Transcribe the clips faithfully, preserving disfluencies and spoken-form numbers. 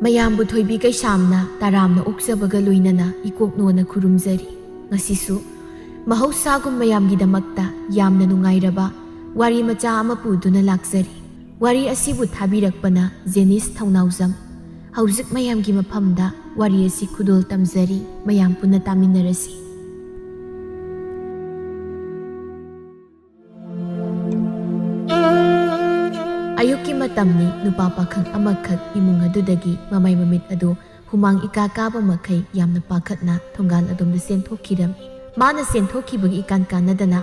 ꯃꯌꯥꯝꯕꯨ ꯊꯣꯏꯕꯤ ꯀꯩꯁꯥꯝꯅ ꯇꯔꯥꯝꯅ ꯑꯣꯛꯆꯕꯒ ꯂꯣꯏꯅꯅ ꯏꯀꯣꯛꯅꯣꯅ ꯈꯨꯔꯨꯝꯖꯔꯤ꯫ ꯉꯁꯤꯁꯨ ꯃꯍꯧꯁꯥꯒꯨꯝ ꯃꯌꯥꯝꯒꯤꯗꯃꯛꯇ ꯌꯥꯝꯅ ꯅꯨꯡꯉꯥꯏꯔꯕ ꯋꯥꯔꯤ ꯃꯆꯥ ꯑꯃ ꯄꯨꯗꯨꯅ ꯂꯥꯛꯆꯔꯤ꯫ ꯋꯥꯔꯤ ꯑꯁꯤꯕꯨ ꯊꯥꯕꯤꯔꯛꯄꯅ ꯖꯦꯅꯤꯁ ꯊꯧꯅꯥꯎꯖꯝ꯫ ꯍꯧꯖꯤꯛ ꯃꯌꯥꯝꯒꯤ ꯃꯐꯝꯗ ꯋꯥꯔꯤ ꯑꯁꯤ ꯈꯨꯗꯣꯜ ꯇꯝꯖꯔꯤ, ꯃꯌꯥꯝ ꯄꯨꯟꯅ ꯇꯥꯃꯤꯟꯅꯔꯁꯤ꯫ ꯑꯌꯨꯛꯀꯤ ꯃꯇꯝꯅꯤ꯫ ꯅꯨꯄꯥ ꯄꯥꯈꯪ ꯑꯃꯈꯛ ꯏꯃꯨꯡ ꯑꯗꯨꯗꯒꯤ ꯃꯃꯩ ꯃꯃꯤꯠ ꯑꯗꯨ ꯍꯨꯃꯥꯡ ꯏꯀꯥ ꯀꯥꯕ ꯃꯈꯩ ꯌꯥꯝꯅ ꯄꯥꯈꯠꯅ ꯊꯣꯡꯒꯥꯜ ꯑꯗꯣꯝꯗ ꯆꯦꯟꯊꯣꯛꯈꯤꯔꯝꯃꯤ꯫ ꯃꯥꯅ ꯆꯦꯟꯊꯣꯛꯈꯤꯕꯒꯤ ꯏꯀꯥꯟ ꯀꯥꯟꯅꯗꯅ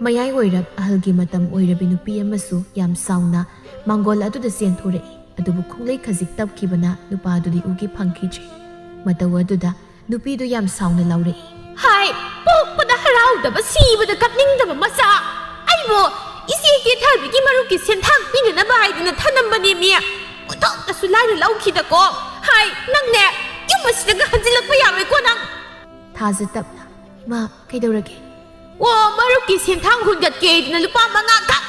ꯃꯌꯥꯏ ꯑꯣꯏꯔꯞ ꯑꯍꯜꯒꯤ ꯃꯇꯝ ꯑꯣꯏꯔꯕꯤ ꯅꯨꯄꯤ ꯑꯃꯁꯨ ꯌꯥꯝ ꯁꯥꯎꯅ ꯃꯥꯡꯒꯣꯜ ꯑꯗꯨꯗ ꯆꯦꯟꯊꯣꯔꯛꯏ꯫ ꯑꯗꯨꯕꯨ ꯈꯣꯡꯂꯩ ꯈꯖꯤꯛ ꯇꯞꯈꯤꯕꯅ ꯅꯨꯄꯥꯗꯨꯗꯤ ꯎꯒꯦ ꯐꯪꯈꯤꯗ꯭ꯔꯦ꯫ ꯃꯇꯧ ꯑꯗꯨꯗ ꯅꯨꯄꯤꯗꯨ ꯌꯥꯝ ꯁꯥꯎꯅ ꯂꯥꯎꯔꯛꯏ꯫ "ꯍꯥꯏ, ꯄꯣꯛꯄꯗ ꯍꯔꯥꯎꯗꯕ, ꯁꯤꯕꯗ ꯀꯞꯅꯤꯡꯗꯕ ꯃꯆꯥ! ꯑꯩꯕꯨ ꯏꯆꯦ ꯀꯦꯊꯕꯤꯒꯤ ꯃꯔꯨꯞꯀꯤ ꯁꯦꯟꯊꯥꯡ ꯄꯤꯅꯅꯕ ꯍꯥꯏꯗꯨꯅ ꯊꯅꯝꯕꯅꯦꯃꯤ꯫ ꯑꯣꯟꯊꯣꯛꯅꯁꯨ ꯂꯥꯏꯔ ꯂꯧꯈꯤꯗꯀꯣ꯫ ꯍꯥꯏ, ꯅꯪꯅꯦ, ꯌꯨꯝ ꯑꯁꯤꯗꯒ ꯍꯟꯖꯤꯜꯂꯛꯄ ꯌꯥꯔꯣꯏꯀꯣ ꯅꯪ!" ꯊꯥꯖ ꯇꯞꯅ, "ꯏꯃꯥ, ꯀꯩꯗꯧꯔꯒꯦ?" "ꯑꯣ, ꯃꯔꯨꯞꯀꯤ ꯁꯦꯟꯊꯥꯡ ꯍꯨꯟꯒꯠꯀꯦ ꯍꯥꯏꯗꯨꯅ ꯂꯨꯄꯥ ꯃꯉꯥ ꯈꯛ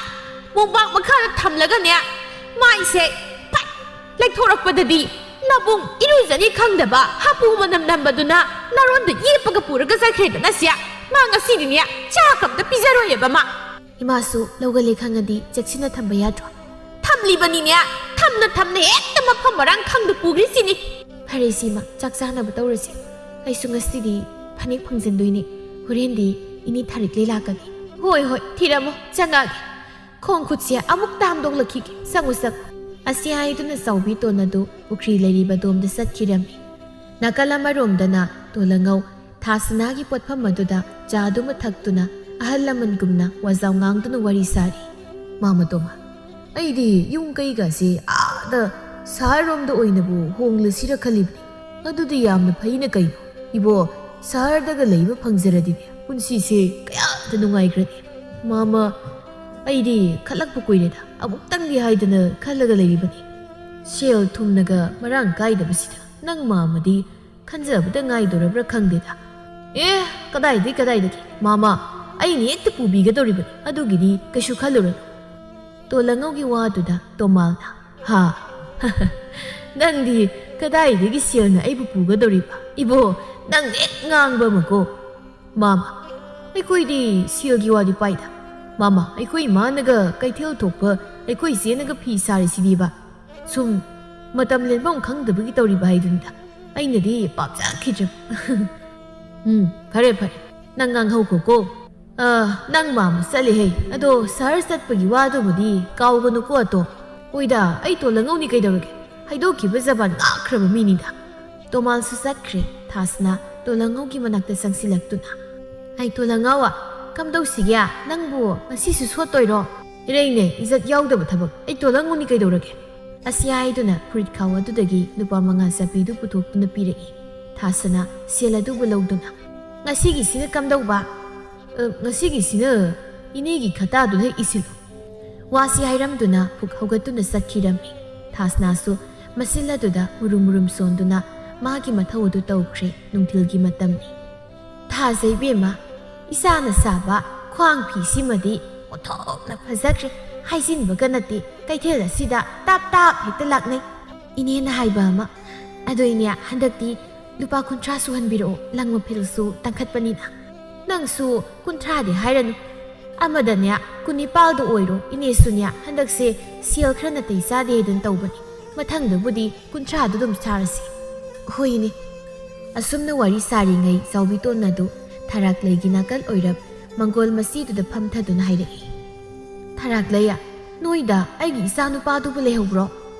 ꯃꯣꯝꯄꯥꯛ ꯃꯈꯥꯗ ꯊꯝꯂꯒꯅꯦ, ꯃꯥꯏꯁꯦ ꯐꯠ ꯂꯩꯊꯣꯔꯛꯄꯗꯗꯤ ꯅꯕꯨꯡ ꯏꯔꯨꯖꯅꯤ ꯈꯪꯗꯕ ꯍꯥꯄꯨ ꯃꯅꯝ ꯅꯝꯕꯗꯨꯅ ꯅꯔꯣꯟꯗ ꯌꯦꯞꯄꯒ ꯄꯨꯔꯒ ꯆꯠꯈ꯭ꯔꯦꯗꯅ ꯁꯦ꯫ ꯃꯥ ꯉꯁꯤꯗꯤꯅꯦ ꯆꯥꯛ ꯑꯝꯇ ꯄꯤꯖꯔꯣꯏꯑꯕ ꯃꯥ꯫" "ꯏꯃꯥꯁꯨ ꯂꯧꯒꯜꯂꯦ ꯈꯪꯉꯗꯤ ꯆꯦꯛꯁꯤꯟꯅ ꯊꯝꯕ ꯌꯥꯗ꯭ꯔꯣ?" "ꯊꯝꯂꯤꯕꯅꯤꯅꯦ, ꯊꯝꯅ ꯊꯝꯅ ꯍꯦꯛꯇ ꯃꯐꯝ ꯃꯔꯥꯡ ꯈꯪꯗ ꯄꯨꯈ꯭ꯔꯤꯁꯤꯅꯤ꯫" "ꯐꯔꯦ ꯁꯤꯃ, ꯆꯥꯛ ꯆꯥꯅꯕ ꯇꯧꯔꯁꯤ꯫ ꯑꯩꯁꯨ ꯉꯁꯤꯗꯤ ꯐꯅꯦꯛ ꯐꯪꯖꯟꯗꯣꯏꯅꯤ꯫ ꯍꯣꯔꯦꯟꯗꯤ ꯏꯅꯦ ꯊꯥꯔꯤꯛ ꯂꯩ ꯂꯥꯛꯀꯅꯤ꯫" "ꯍꯣꯏ, ꯍꯣꯏ, ꯊꯤꯔꯝꯃꯣ, ꯆꯪꯉꯛꯑꯒꯦ꯫" "ꯈꯣꯡ ꯈꯨꯠꯁꯦ ꯑꯃꯨꯛꯇ ꯍꯥꯝꯗꯣꯛꯂꯛꯈꯤꯒꯦ꯫ ꯆꯪꯉꯨ, ꯆꯪꯉꯨ꯫" ꯑꯁꯤ ꯍꯥꯏꯗꯨꯅ ꯆꯥꯎꯕꯤ ꯇꯣꯟ ꯑꯗꯨ ꯄꯨꯈ꯭ꯔꯤ ꯂꯩꯔꯤꯕ ꯑꯗꯣꯝꯗ ꯆꯠꯈꯤꯔꯝꯃꯤ꯫ ꯅꯥꯀꯜ ꯑꯃꯔꯣꯝꯗꯅ ꯇꯣꯜꯂꯉꯧ ꯊꯥ ꯁꯅꯥꯒꯤ ꯄꯣꯠꯐꯝ ꯑꯗꯨꯗ ꯆꯥꯗꯨꯃ ꯊꯛꯇꯨꯅ ꯑꯍꯜ ꯂꯃꯟꯒꯨꯝꯅ ꯋꯥꯖꯥꯎ ꯉꯥꯡꯗꯨꯅ ꯋꯥꯔꯤ ꯁꯥꯔꯤ꯫ "ꯃꯥꯃ ꯇꯣꯃꯥ, ꯑꯩꯗꯤ ꯌꯨꯝ ꯀꯩꯒꯁꯦ ꯑꯥꯗ ꯁꯍꯔꯔꯣꯝꯗ ꯑꯣꯏꯅꯕꯨ ꯍꯣꯡꯂꯁꯤꯔ ꯈꯜꯂꯤꯕꯅꯤ꯫ ꯑꯗꯨꯗꯤ ꯌꯥꯝꯅ ꯐꯩꯅ ꯀꯩꯅꯣ? ꯏꯕꯣ, ꯁꯍꯔꯗꯒ ꯂꯩꯕ ꯐꯪꯖꯔꯗꯤꯅꯦ, ꯄꯨꯟꯁꯤꯁꯦ ꯀꯌꯥꯗ ꯅꯨꯡꯉꯥꯏꯈ꯭ꯔꯅꯤ꯫ ꯃꯥꯃ, ꯑꯩꯗꯤ ꯈꯜꯂꯛꯄ ꯀꯨꯏꯔꯦꯗ, ꯑꯃꯨꯛꯇꯪꯗꯤ ꯍꯥꯏꯗꯅ ꯈꯜꯂꯒ ꯂꯩꯔꯤꯕꯅꯤ꯫ ꯁꯦꯜ ꯊꯨꯝꯅꯒ ꯃꯔꯥꯡ ꯀꯥꯏꯗꯕꯁꯤꯗ ꯅꯪ ꯃꯥꯃꯗꯤ ꯈꯟꯖꯕꯗ ꯉꯥꯏꯗꯣꯔꯕ꯭ꯔꯥ ꯈꯪꯗꯦꯗ꯫" "ꯑꯦ, ꯀꯗꯥꯏꯗꯒꯤ, ꯀꯗꯥꯏꯗꯒꯤ? ꯃꯥꯃ, ꯑꯩꯅ ꯍꯦꯛꯇ ꯄꯨꯕꯤꯒꯗꯧꯔꯤꯕꯅꯤ, ꯑꯗꯨꯒꯤꯗꯤ ꯀꯩꯁꯨ ꯈꯜꯂꯨꯔꯅꯨ꯫" ꯇꯣꯜꯂꯉꯧꯒꯤ ꯋꯥꯗꯨꯗ ꯇꯣꯃꯥꯜꯅ, "ꯍꯥ, ꯅꯪꯗꯤ ꯀꯗꯥꯏꯗꯒꯤ ꯁꯦꯜꯅ ꯑꯩꯕꯨ ꯄꯨꯒꯗꯧꯔꯤꯕ? ꯏꯕꯣ, ꯅꯪ ꯍꯦꯛ ꯉꯥꯡꯕ ꯑꯃꯀꯣ꯫ ꯃꯥꯃ, ꯑꯩꯈꯣꯏꯗꯤ ꯁꯦꯜꯒꯤ ꯋꯥꯗꯤ ꯄꯥꯏꯗ꯫ ꯃꯥꯃ, ꯑꯩꯈꯣꯏ ꯏꯃꯥꯅꯒ ꯀꯩꯊꯦꯜ ꯊꯣꯛꯄ, ꯑꯩꯈꯣꯏ ꯏꯆꯦꯅꯒ ꯐꯤ ꯁꯥꯔꯤꯁꯤꯗꯤꯕ꯫ ꯁꯨꯝ ꯃꯇꯝ ꯂꯦꯟꯐꯝ ꯈꯪꯗꯕꯒꯤ ꯇꯧꯔꯤꯕ ꯍꯥꯏꯗꯨꯅꯤꯗ꯫ ꯑꯩꯅꯗꯤ ꯄꯥꯝꯖꯈꯤꯗ꯭ꯔꯕ꯫ ꯎꯝ, ꯐꯔꯦ, ꯐꯔꯦ꯫ ꯅꯪ ꯉꯥꯡꯍꯧꯈꯣꯀꯣ꯫ ꯑ, ꯅꯪ ꯃꯥꯃ ꯆꯠꯂꯦꯍꯦ꯫ ꯑꯗꯣ ꯁꯍꯔ ꯆꯠꯄꯒꯤ ꯋꯥꯗꯨꯕꯨꯗꯤ ꯀꯥꯎꯒꯅꯨꯀꯣ, ꯑꯇꯣ꯫ ꯍꯣꯏꯗ, ꯑꯩ ꯇꯣꯜꯂ ꯉꯧꯅꯤ ꯀꯩꯗꯧꯔꯒꯦ? ꯍꯥꯏꯗꯣꯛꯈꯤꯕ ꯖꯕꯥꯟ ꯉꯥꯛꯈ꯭ꯔꯕ ꯃꯤꯅꯤꯗ꯫ ꯇꯣꯃꯥꯜꯁꯨ ꯆꯠꯈ꯭ꯔꯦ꯫ ꯊꯥꯁꯅ ꯇꯣꯜꯂ ꯉꯧꯒꯤ ꯃꯅꯥꯛꯇ ꯆꯪꯁꯤꯜꯂꯛꯇꯨꯅ, "ꯍꯩ ꯇꯣꯜꯂ ꯉꯧ, ꯀꯝꯗꯧꯁꯤꯒꯦ? ꯅꯪꯕꯨ ꯉꯁꯤꯁꯨ ꯁꯣꯠꯇꯣꯏꯔꯣ?" "ꯏꯔꯩꯅꯦ, ꯏꯖꯠ ꯌꯥꯎꯗꯕ ꯊꯕꯛ꯫ ꯑꯩ ꯇꯣꯜꯂ ꯉꯧꯅꯤ ꯀꯩꯗꯧꯔꯒꯦ?" ꯑꯁꯤ ꯍꯥꯏꯗꯨꯅ ꯐꯨꯔꯤꯠ ꯈꯥꯎ ꯑꯗꯨꯗꯒꯤ ꯂꯨꯄꯥ ꯃꯉꯥ ꯆꯥꯄꯤꯗꯨ ꯄꯨꯊꯣꯛꯇꯨꯅ ꯄꯤꯔꯛꯏ꯫ ꯊꯥꯁꯅ ꯁꯦꯜ ꯑꯗꯨꯕꯨ ꯂꯧꯗꯨꯅ, "ꯉꯁꯤꯒꯤꯁꯤꯅ ꯀꯝꯗꯧꯕ?" "ꯑ, ꯉꯁꯤꯒꯤꯁꯤꯅ ꯏꯅꯦꯒꯤ ꯈꯇꯥꯗꯨꯗ ꯏꯁꯤꯜꯂꯨ꯫" ꯋꯥꯁꯤ ꯍꯥꯏꯔꯝꯗꯨꯅ ꯐꯨꯛ ꯍꯧꯒꯠꯇꯨꯅ ꯆꯠꯈꯤꯔꯝꯃꯤ꯫ ꯊꯥꯁꯅꯥꯁꯨ ꯃꯁꯤꯜ ꯑꯗꯨꯗ ꯃꯨꯔꯨꯝ ꯃꯨꯔꯨꯝ ꯁꯣꯟꯗꯨꯅ ꯃꯥꯒꯤ ꯃꯊꯧ ꯑꯗꯨ ꯇꯧꯈ꯭ꯔꯦ꯫ ꯅꯨꯡꯊꯤꯜꯒꯤ ꯃꯇꯝꯅꯤ꯫ "ꯊꯥꯖꯩ ꯏꯕꯦꯝꯃ, ꯏꯆꯥꯅ ꯁꯥꯕ ꯈ꯭ꯋꯥꯡ ꯐꯤꯁꯤꯃꯗꯤ ꯑꯣꯟꯊꯣꯛꯅ ꯐꯖꯈ꯭ꯔꯦ꯫ ꯍꯥꯏꯖꯤꯟꯕꯒ ꯅꯠꯇꯦ, ꯀꯩꯊꯦꯜ ꯑꯁꯤꯗ ꯇꯥꯞ ꯇꯥꯞ ꯍꯦꯛꯇ ꯂꯥꯛꯅꯩ꯫ ꯏꯅꯦꯅ ꯍꯥꯏꯕ ꯑꯃ꯫ ꯑꯗꯣ ꯏꯅꯦ, ꯍꯟꯗꯛꯇꯤ ꯂꯨꯄꯥ ꯀꯨꯟꯊ꯭ꯔꯥ ꯁꯨꯍꯟꯕꯤꯔꯛꯑꯣ, ꯂꯪ ꯃꯐꯦꯜꯁꯨ ꯇꯥꯡꯈꯠꯄꯅꯤꯅ꯫" "ꯅꯪꯁꯨ ꯀꯨꯟꯊ꯭ꯔꯥꯗꯤ ꯍꯥꯏꯔꯅꯨ꯫ ꯑꯃꯗꯅꯦ, ꯀꯨꯟꯅꯤꯄꯥꯜꯗ ꯑꯣꯏꯔꯣ, ꯏꯅꯦꯁꯨꯅꯦ ꯍꯟꯗꯛꯁꯦ ꯁꯦꯜ ꯈꯔ ꯅꯥꯇꯩ ꯆꯥꯗꯦ ꯍꯥꯏꯗꯅ ꯇꯧꯕꯅꯤ꯫ ꯃꯊꯪꯗꯕꯨꯗꯤ ꯀꯨꯟꯊ꯭ꯔꯥꯗꯨ ꯑꯗꯨꯝ ꯁꯥꯔꯁꯤ꯫" "ꯍꯣꯏꯅꯦ꯫" ꯑꯁꯨꯝꯅ ꯋꯥꯔꯤ ꯁꯥꯔꯤꯉꯩ ꯆꯥꯎꯕꯤꯇꯣꯟ ꯑꯗꯨ ꯊꯔꯥꯛꯂꯩꯒꯤ ꯅꯥꯀꯜ ꯑꯣꯏꯔꯞ ꯃꯪꯒꯣꯜ ꯃꯆꯤꯗꯨꯗ ꯐꯝꯊꯗꯨꯅ ꯍꯥꯏꯔꯛꯏ, "ꯊꯔꯥꯛꯂꯩ, ꯅꯣꯏꯗ ꯑꯩꯒꯤ ꯏꯆꯥꯅꯨꯄꯥꯗꯨꯕꯨ ꯂꯩꯍꯧꯕ꯭ꯔꯣ?"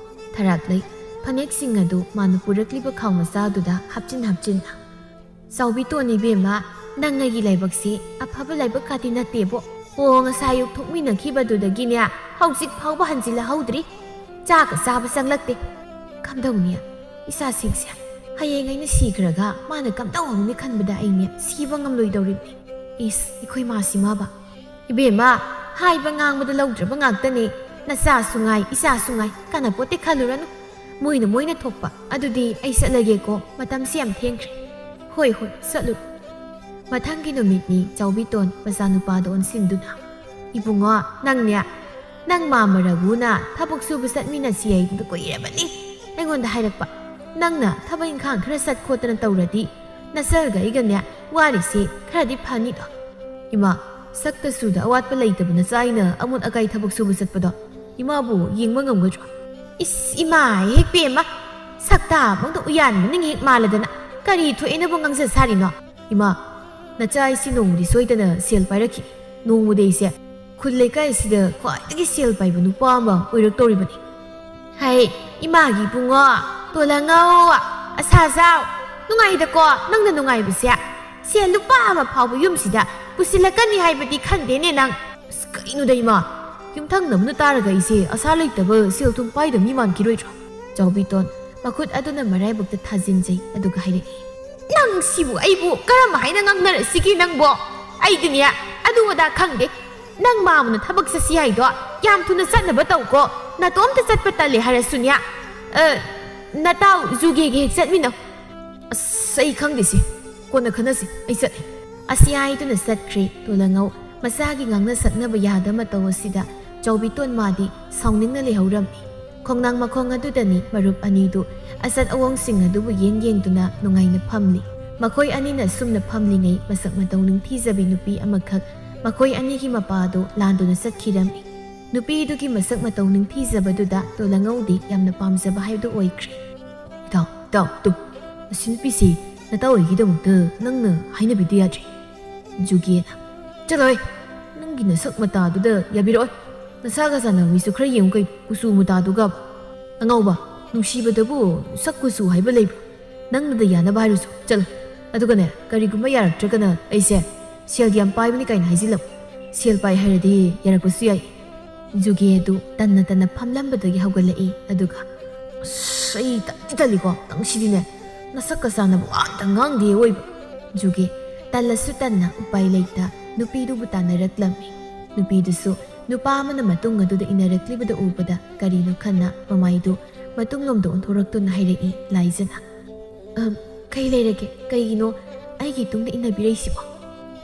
ꯊꯔꯥꯛꯂꯩ ꯐꯅꯦꯛꯁꯤꯡ ꯑꯗꯨ ꯃꯥꯅ ꯄꯨꯔꯛꯂꯤꯕ ꯈꯥꯎ ꯃꯆꯥꯗꯨꯗ ꯍꯥꯞꯆꯤꯟ ꯍꯥꯞꯆꯤꯟꯅ, "ꯆꯥꯎꯕꯤꯇꯣꯟ ꯏꯕꯦꯝꯃ, ꯅꯪ ꯑꯩꯒꯤ ꯂꯥꯏꯕꯛꯁꯤ ꯑꯐꯕ ꯂꯥꯏꯕꯛ ꯀꯥꯇꯤ ꯅꯠꯇꯦꯕꯣ꯫ ꯑꯣ, ꯉꯁꯥꯏ ꯑꯌꯨꯛ ꯊꯣꯛꯃꯤꯟꯅꯈꯤꯕꯗꯨꯗꯒꯤꯅꯦ ꯍꯧꯖꯤꯛ ꯐꯥꯎꯕ ꯍꯟꯖꯤꯜꯂꯍꯧꯗ꯭ꯔꯤ꯫ ꯆꯥꯛꯀ ꯆꯥꯕ ꯆꯪꯂꯛꯇꯦ꯫ ꯀꯝꯗꯧꯅꯤ? ꯏꯆꯥꯁꯤꯡꯁꯦ ꯍꯌꯦꯡ ꯑꯩꯅ ꯁꯤꯈ꯭ꯔꯒ ꯃꯥꯅ ꯀꯝꯗꯧꯍꯧꯅꯤ ꯈꯟꯕꯗ ꯑꯩꯅꯦ ꯁꯤꯕ ꯉꯝꯂꯣꯏꯗꯧꯔꯤꯕꯅꯤ꯫" "ꯏꯁ, ꯑꯩꯈꯣꯏ ꯃꯥꯁꯤ ꯃꯥꯕ?" "ꯏꯕꯦꯝꯃ, ꯍꯥꯏꯕ ꯉꯥꯡꯕꯗ ꯂꯧꯗ꯭ꯔꯕ ꯉꯥꯛꯇꯅꯤ꯫ ꯅꯆꯥꯁꯨ ꯉꯥꯏ, ꯏꯆꯥꯁꯨ ꯉꯥꯏ, ꯀꯥꯟꯅꯄꯣꯠꯇꯦ ꯈꯜꯂꯨꯔꯅꯨ꯫ ꯃꯣꯏꯅ ꯃꯣꯏꯅ ꯊꯣꯛꯄ꯫ ꯑꯗꯨꯗꯤ ꯑꯩ ꯆꯠꯂꯒꯦꯀꯣ, ꯃꯇꯝꯁꯤ ꯌꯥꯝ ꯊꯦꯡꯈ꯭ꯔꯦ꯫" "ꯍꯣꯏ, ꯍꯣꯏ, ꯆꯠꯂꯨ꯫" ꯃꯊꯪꯒꯤ ꯅꯨꯃꯤꯠꯅꯤ꯫ ꯆꯥꯎꯕꯤꯇꯣꯟ ꯃꯆꯥꯅꯨꯄꯥꯗ ꯑꯣꯟꯁꯤꯟꯗꯨꯅ, "ꯏꯕꯨꯡꯉꯣ, ꯅꯪꯅꯦ, ꯅꯪ ꯃꯥꯃ ꯔꯘꯨꯅ ꯊꯕꯛ ꯁꯨꯕ ꯆꯠꯃꯤꯟꯅꯁꯤ ꯍꯥꯏꯗꯨꯅ ꯀꯨꯏꯔꯕꯅꯤ ꯑꯩꯉꯣꯟꯗ ꯍꯥꯏꯔꯛꯄ꯫ ꯅꯪꯅ ꯊꯕꯛ ꯏꯪꯈꯥꯡ ꯈꯔ ꯆꯠ ꯈꯣꯠꯇꯅ ꯇꯧꯔꯗꯤ ꯅꯆꯜꯒ ꯑꯩꯒꯅꯦ ꯋꯥꯔꯤꯁꯦ ꯈꯔꯗꯤ ꯐꯅꯤꯗꯣ꯫ ꯏꯃꯥ, ꯁꯛꯇ ꯁꯨꯗ ꯑꯋꯥꯠꯄ ꯂꯩꯇꯕ ꯅꯆꯥ ꯑꯩꯅ ꯑꯃꯣꯠ ꯑꯀꯥꯏ ꯊꯕꯛ ꯁꯨꯕ ꯆꯠꯄꯗꯣ ꯏꯃꯥꯕꯨ ꯌꯦꯡꯕ ꯉꯝꯒꯗ꯭ꯔꯣ? ꯏꯁ ꯏꯃꯥ, ꯍꯦꯛ ꯄꯦꯝꯃ, ꯁꯛꯇꯥꯃꯛꯇ ꯎꯌꯥꯟ ꯃꯅꯤꯡ ꯍꯦꯛ ꯃꯥꯜꯂꯗꯅ ꯀꯔꯤ ꯊꯣꯛꯑꯦꯅꯕꯨ ꯉꯥꯡꯖ ꯁꯥꯔꯤꯅꯣ? ꯏꯃꯥ, ꯅꯆꯥ ꯑꯩꯁꯤ ꯅꯣꯡꯃꯗꯤ ꯁꯣꯏꯗꯅ ꯁꯦꯜ ꯄꯥꯏꯔꯛꯈꯤꯅꯤ꯫ ꯅꯣꯡꯃꯗꯤ ꯑꯩꯁꯦ ꯈꯨꯜ ꯂꯩꯀꯥꯏ ꯑꯁꯤꯗ ꯈ꯭ꯋꯥꯏꯗꯒꯤ ꯁꯦꯜ ꯄꯥꯏꯕ ꯅꯨꯄꯥ ꯑꯃ ꯑꯣꯏꯔꯛꯇꯧꯔꯤꯕꯅꯤ꯫ ꯍꯩ, ꯏꯃꯥꯒꯤ ꯏꯕꯨꯡꯉꯣ, ꯇꯣꯂꯉꯧ, ꯑꯁꯥ ꯖꯥꯎ, ꯅꯨꯡꯉꯥꯏꯗꯀꯣ ꯅꯪꯅ ꯅꯨꯡꯉꯥꯏꯕꯁꯦ꯫ ꯁꯦꯜ ꯂꯨꯄꯥ ꯑꯃ ꯐꯥꯎꯕ ꯌꯨꯝꯁꯤꯗ ꯄꯨꯁꯤꯜꯂꯛꯀꯅꯤ ꯍꯥꯏꯕꯗꯤ ꯈꯟꯗꯦꯅꯦ ꯅꯪ꯫ ꯑꯁ, ꯀꯩꯅꯣꯗ ꯏꯃꯥ, ꯌꯨꯝꯊꯪꯅꯕꯅ ꯇꯥꯔꯒ ꯑꯩꯁꯦ ꯑꯁꯥ ꯂꯩꯇꯕ ꯁꯦꯜ ꯊꯨꯝ ꯄꯥꯏꯗꯕ ꯃꯤ ꯃꯥꯟꯈꯤꯔꯣꯏꯗ꯭ꯔꯣ? ꯆꯥꯎꯕꯤꯇꯣꯟ ꯃꯈꯨꯠ ꯑꯗꯨꯅ ꯃꯔꯥꯏꯕꯛꯇ ꯊꯥꯖꯤꯟꯖꯩ, ꯑꯗꯨꯒ ꯍꯥꯏꯔꯛꯏ, ꯅꯪ ꯁꯤꯕꯨ ꯑꯩꯕꯨ ꯀꯔꯝ ꯍꯥꯏꯅ ꯉꯥꯡꯅꯔꯁꯤꯒꯦ ꯅꯪꯕꯣ? ꯑꯩꯗꯤꯅꯦ ꯑꯗꯨ ꯑꯗꯥ ꯈꯪꯗꯦ꯫ ꯅꯪ ꯃꯥꯃꯅ ꯊꯕꯛ ꯆꯠꯁꯤ ꯍꯥꯏꯗꯣ ꯌꯥꯝ ꯊꯨꯅ ꯆꯠꯅꯕ ꯇꯧꯀꯣ꯫ ꯅꯇꯣꯝꯇ ꯆꯠꯄ ꯇꯜꯂꯦ ꯍꯥꯏꯔꯁꯨꯅꯦ꯫ ꯑ, ꯅꯇꯥꯎ ꯖꯨꯒꯦꯒ ꯍꯦꯛ ꯆꯠꯃꯤꯟꯅꯧ꯫ ꯑꯁ, ꯑꯩ ꯈꯪꯗꯦꯁꯦ꯫ ꯀꯣꯟꯅ ꯈꯟꯅꯁꯤ꯫ ꯑꯩ ꯆꯠꯂꯦ꯫ ꯑꯁꯤ ꯍꯥꯏꯗꯨꯅ ꯆꯠꯈ꯭ꯔꯦ ꯇꯣꯂꯉꯧ꯫ ꯃꯆꯥꯒꯤ ꯉꯥꯡꯅ ꯁꯛꯅꯕ ꯌꯥꯗ ꯃꯇꯧ ꯑꯁꯤꯗ ꯆꯥꯎꯕꯤꯇꯣꯟ ꯃꯥꯗꯤ ꯁꯥꯎꯅꯤꯡꯅ ꯂꯩꯍꯧꯔꯝꯃꯤ꯫ ꯈꯣꯡꯅꯥꯡ ꯃꯈꯣꯡ ꯑꯗꯨꯗꯅꯤ ꯃꯔꯨꯞ ꯑꯅꯤꯗꯨ ꯑꯆꯠ ꯑꯋꯣꯡꯁꯤꯡ ꯑꯗꯨꯕꯨ ꯌꯦꯡ ꯌꯦꯡꯗꯨꯅ ꯅꯨꯡꯉꯥꯏꯅ ꯐꯝꯂꯤ꯫ ꯃꯈꯣꯏ ꯑꯅꯤꯅ ꯁꯨꯝꯅ ꯐꯝꯂꯤꯉꯩ ꯃꯁꯛ ꯃꯇꯧ ꯅꯤꯡꯊꯤꯖꯕꯤ ꯅꯨꯄꯤ ꯑꯃꯈꯛ ꯃꯈꯣꯏ ꯑꯅꯤꯒꯤ ꯃꯄꯥꯗꯨ ꯂꯥꯟꯗꯨꯅ ꯆꯠꯈꯤꯔꯝꯃꯤ꯫ ꯅꯨꯄꯤꯗꯨꯒꯤ ꯃꯁꯛ ꯃꯇꯧ ꯅꯤꯡꯊꯤꯖꯕꯗꯨꯗ ꯇꯣꯂꯉꯧꯗꯤ ꯌꯥꯝꯅ ꯄꯥꯝꯖꯕ ꯍꯥꯏꯕꯗꯨ ꯑꯣꯏꯈ꯭ꯔꯦ꯫ ꯏꯇꯥꯎ, ꯏꯇꯥꯎ, ꯇꯨ, ꯑꯁꯤ ꯅꯨꯄꯤꯁꯤ ꯅꯇꯥꯎ ꯑꯩꯒꯤꯗꯃꯛꯇ ꯅꯪꯅ ꯍꯥꯏꯅꯕꯤꯗ ꯌꯥꯗ꯭ꯔꯦ꯫ ꯖꯨꯒꯦꯅ, ꯆꯠꯂꯣꯍꯦ, ꯅꯪꯒꯤ ꯅꯁꯛ ꯃꯇꯥꯗꯨꯗ ꯌꯥꯕꯤꯔꯛꯑꯣꯏ꯫ ꯅꯁꯥꯒ ꯆꯥꯟꯅꯕ ꯃꯤꯁꯨ ꯈꯔ ꯌꯦꯡꯉꯨ ꯀꯩꯅꯣ, ꯀꯨꯆꯨ ꯃꯨꯇꯥꯗꯨꯒ꯫ ꯑꯉꯥꯎꯕ, ꯅꯨꯡꯁꯤꯕꯗꯕꯨ ꯁꯛ ꯀꯨꯆꯨ ꯍꯥꯏꯕ ꯂꯩꯕ꯭ꯔꯣ? ꯅꯪꯅꯗ ꯌꯥꯅꯕ ꯍꯥꯏꯔꯨꯁꯨ, ꯆꯠꯂꯣ꯫ ꯑꯗꯨꯒꯅꯦ, ꯀꯔꯤꯒꯨꯝꯕ ꯌꯥꯔꯛꯇ꯭ꯔꯒꯅ ꯑꯩꯁꯦ ꯁꯦꯜ ꯌꯥꯝ ꯄꯥꯏꯕꯅꯤ ꯀꯥꯏꯅ ꯍꯥꯏꯖꯤꯜꯂꯝꯃꯨ꯫ ꯁꯦꯜ ꯄꯥꯏ ꯍꯥꯏꯔꯗꯤ ꯌꯥꯔꯛꯄꯁꯨ ꯌꯥꯏ꯫ ꯖꯨꯒꯦ ꯑꯗꯨ ꯇꯟꯅ ꯇꯟꯅ ꯐꯝꯂꯝꯕꯗꯒꯤ ꯍꯧꯒꯠꯂꯛꯏ, ꯑꯗꯨꯒ, ꯑꯁ, ꯑꯩ ꯇꯟꯗꯤ ꯇꯜꯂꯤꯀꯣ, ꯅꯪꯁꯤꯗꯤꯅꯦ, ꯅꯁꯛꯀ ꯆꯥꯟꯅꯕ ꯋꯥ ꯑꯝꯇ ꯉꯥꯡꯗꯦ ꯑꯣꯏꯕ꯫ ꯖꯨꯒꯦ ꯇꯜꯂꯁꯨ ꯇꯟꯅ ꯎꯄꯥꯏ ꯂꯩꯇ ꯅꯨꯄꯤꯗꯨꯕꯨ ꯇꯥꯟꯅꯔꯛꯂꯝꯃꯤ꯫ ꯅꯨꯄꯤꯗꯨꯁꯨ ꯅꯨꯄꯥ ꯑꯃꯅ ꯃꯇꯨꯡ ꯑꯗꯨꯗ ꯏꯟꯅꯔꯛꯂꯤꯕꯗꯨ ꯎꯕꯗ ꯀꯔꯤꯅꯣ ꯈꯟꯅ ꯃꯃꯥꯏꯗꯨ ꯃꯇꯨꯡꯂꯣꯝꯗ ꯑꯣꯟꯊꯣꯔꯛꯇꯨꯅ ꯍꯥꯏꯔꯛꯏ ꯂꯥꯏꯖꯅ꯫ "ꯑꯝ, ꯀꯩ ꯂꯩꯔꯒꯦ? ꯀꯩꯒꯤꯅꯣ ꯑꯩꯒꯤ ꯇꯨꯡꯗ ꯏꯟꯅꯕꯤꯔꯛꯏꯁꯤꯕꯣ?"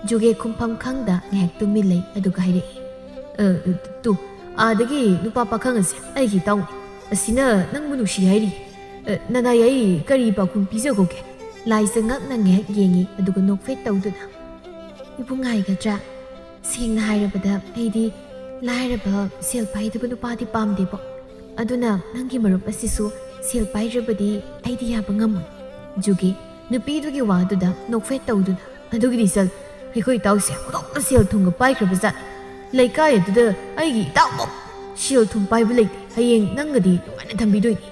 ꯖꯨꯒꯦ ꯈꯨꯝꯐꯝ ꯈꯪꯗ ꯉꯥꯏꯍꯥꯛ ꯇꯨꯃꯤꯟ ꯂꯩ, ꯑꯗꯨꯒ ꯍꯥꯏꯔꯛꯏ, "ꯑ, ꯇꯨ, ꯑꯥꯗꯒꯤ ꯅꯨꯄꯥ ꯄꯥꯈꯪ ꯑꯁꯦ ꯑꯩꯒꯤ ꯏꯇꯥꯎꯅꯤ꯫ ꯑꯁꯤꯅ ꯅꯪꯕꯨ ꯅꯨꯡꯁꯤ ꯍꯥꯏꯔꯤ꯫ "ꯑ, ꯅꯅꯥꯏ, ꯑꯩ ꯀꯔꯤ ꯄꯥꯎꯈꯨꯝ ꯄꯤꯖꯈꯣꯒꯦ?" ꯂꯥꯏꯖ ꯉꯛꯅ ꯉꯥꯏꯍꯥꯛ ꯌꯦꯡꯉꯤ, ꯑꯗꯨꯒ ꯅꯣꯛꯐꯦꯠ ꯇꯧꯗꯨꯅ, "ꯏꯕꯨꯡ, ꯍꯥꯏꯒꯗ꯭ꯔꯥ? ꯁꯦꯡꯅ ꯍꯥꯏꯔꯕꯗ ꯑꯩꯗꯤ ꯂꯥꯏꯔꯕ, ꯁꯦꯜ ꯄꯥꯏꯗꯕ ꯅꯨꯄꯥꯗꯤ ꯄꯥꯝꯗꯦꯕꯣ꯫ ꯑꯗꯨꯅ ꯅꯪꯒꯤ ꯃꯔꯨꯞ ꯑꯁꯤꯁꯨ ꯁꯦꯜ ꯄꯥꯏꯗ꯭ꯔꯕꯗꯤ ꯑꯩꯗꯤ ꯌꯥꯕ ꯉꯝꯃꯣꯏ꯫" ꯖꯨꯒꯤ ꯅꯨꯄꯤꯗꯨꯒꯤ ꯋꯥꯗꯨꯗ ꯅꯣꯛꯐꯦꯠ ꯇꯧꯗꯨꯅ, "ꯑꯗꯨꯒꯤꯗꯤ ꯆꯜ, ꯑꯩꯈꯣꯏ ꯏꯇꯥꯎꯁꯦ ꯑꯣꯟꯊꯣꯛꯅ ꯁꯦꯜ ꯊꯨꯝꯒ ꯄꯥꯏꯈ꯭ꯔꯕ ꯖꯥꯠꯅꯤ꯫ ꯂꯩꯀꯥꯏ ꯑꯗꯨꯗ ꯑꯩꯒꯤ ꯏꯇꯥꯎꯃꯨꯛ ꯁꯦꯜ ꯊꯨꯝ ꯄꯥꯏꯕ ꯂꯩꯇꯦ꯫ ꯍꯌꯦꯡ ꯅꯪꯒꯗꯤ ꯅꯨꯡꯉꯥꯏꯅ ꯊꯝꯕꯤꯗꯣꯏꯅꯤ꯫"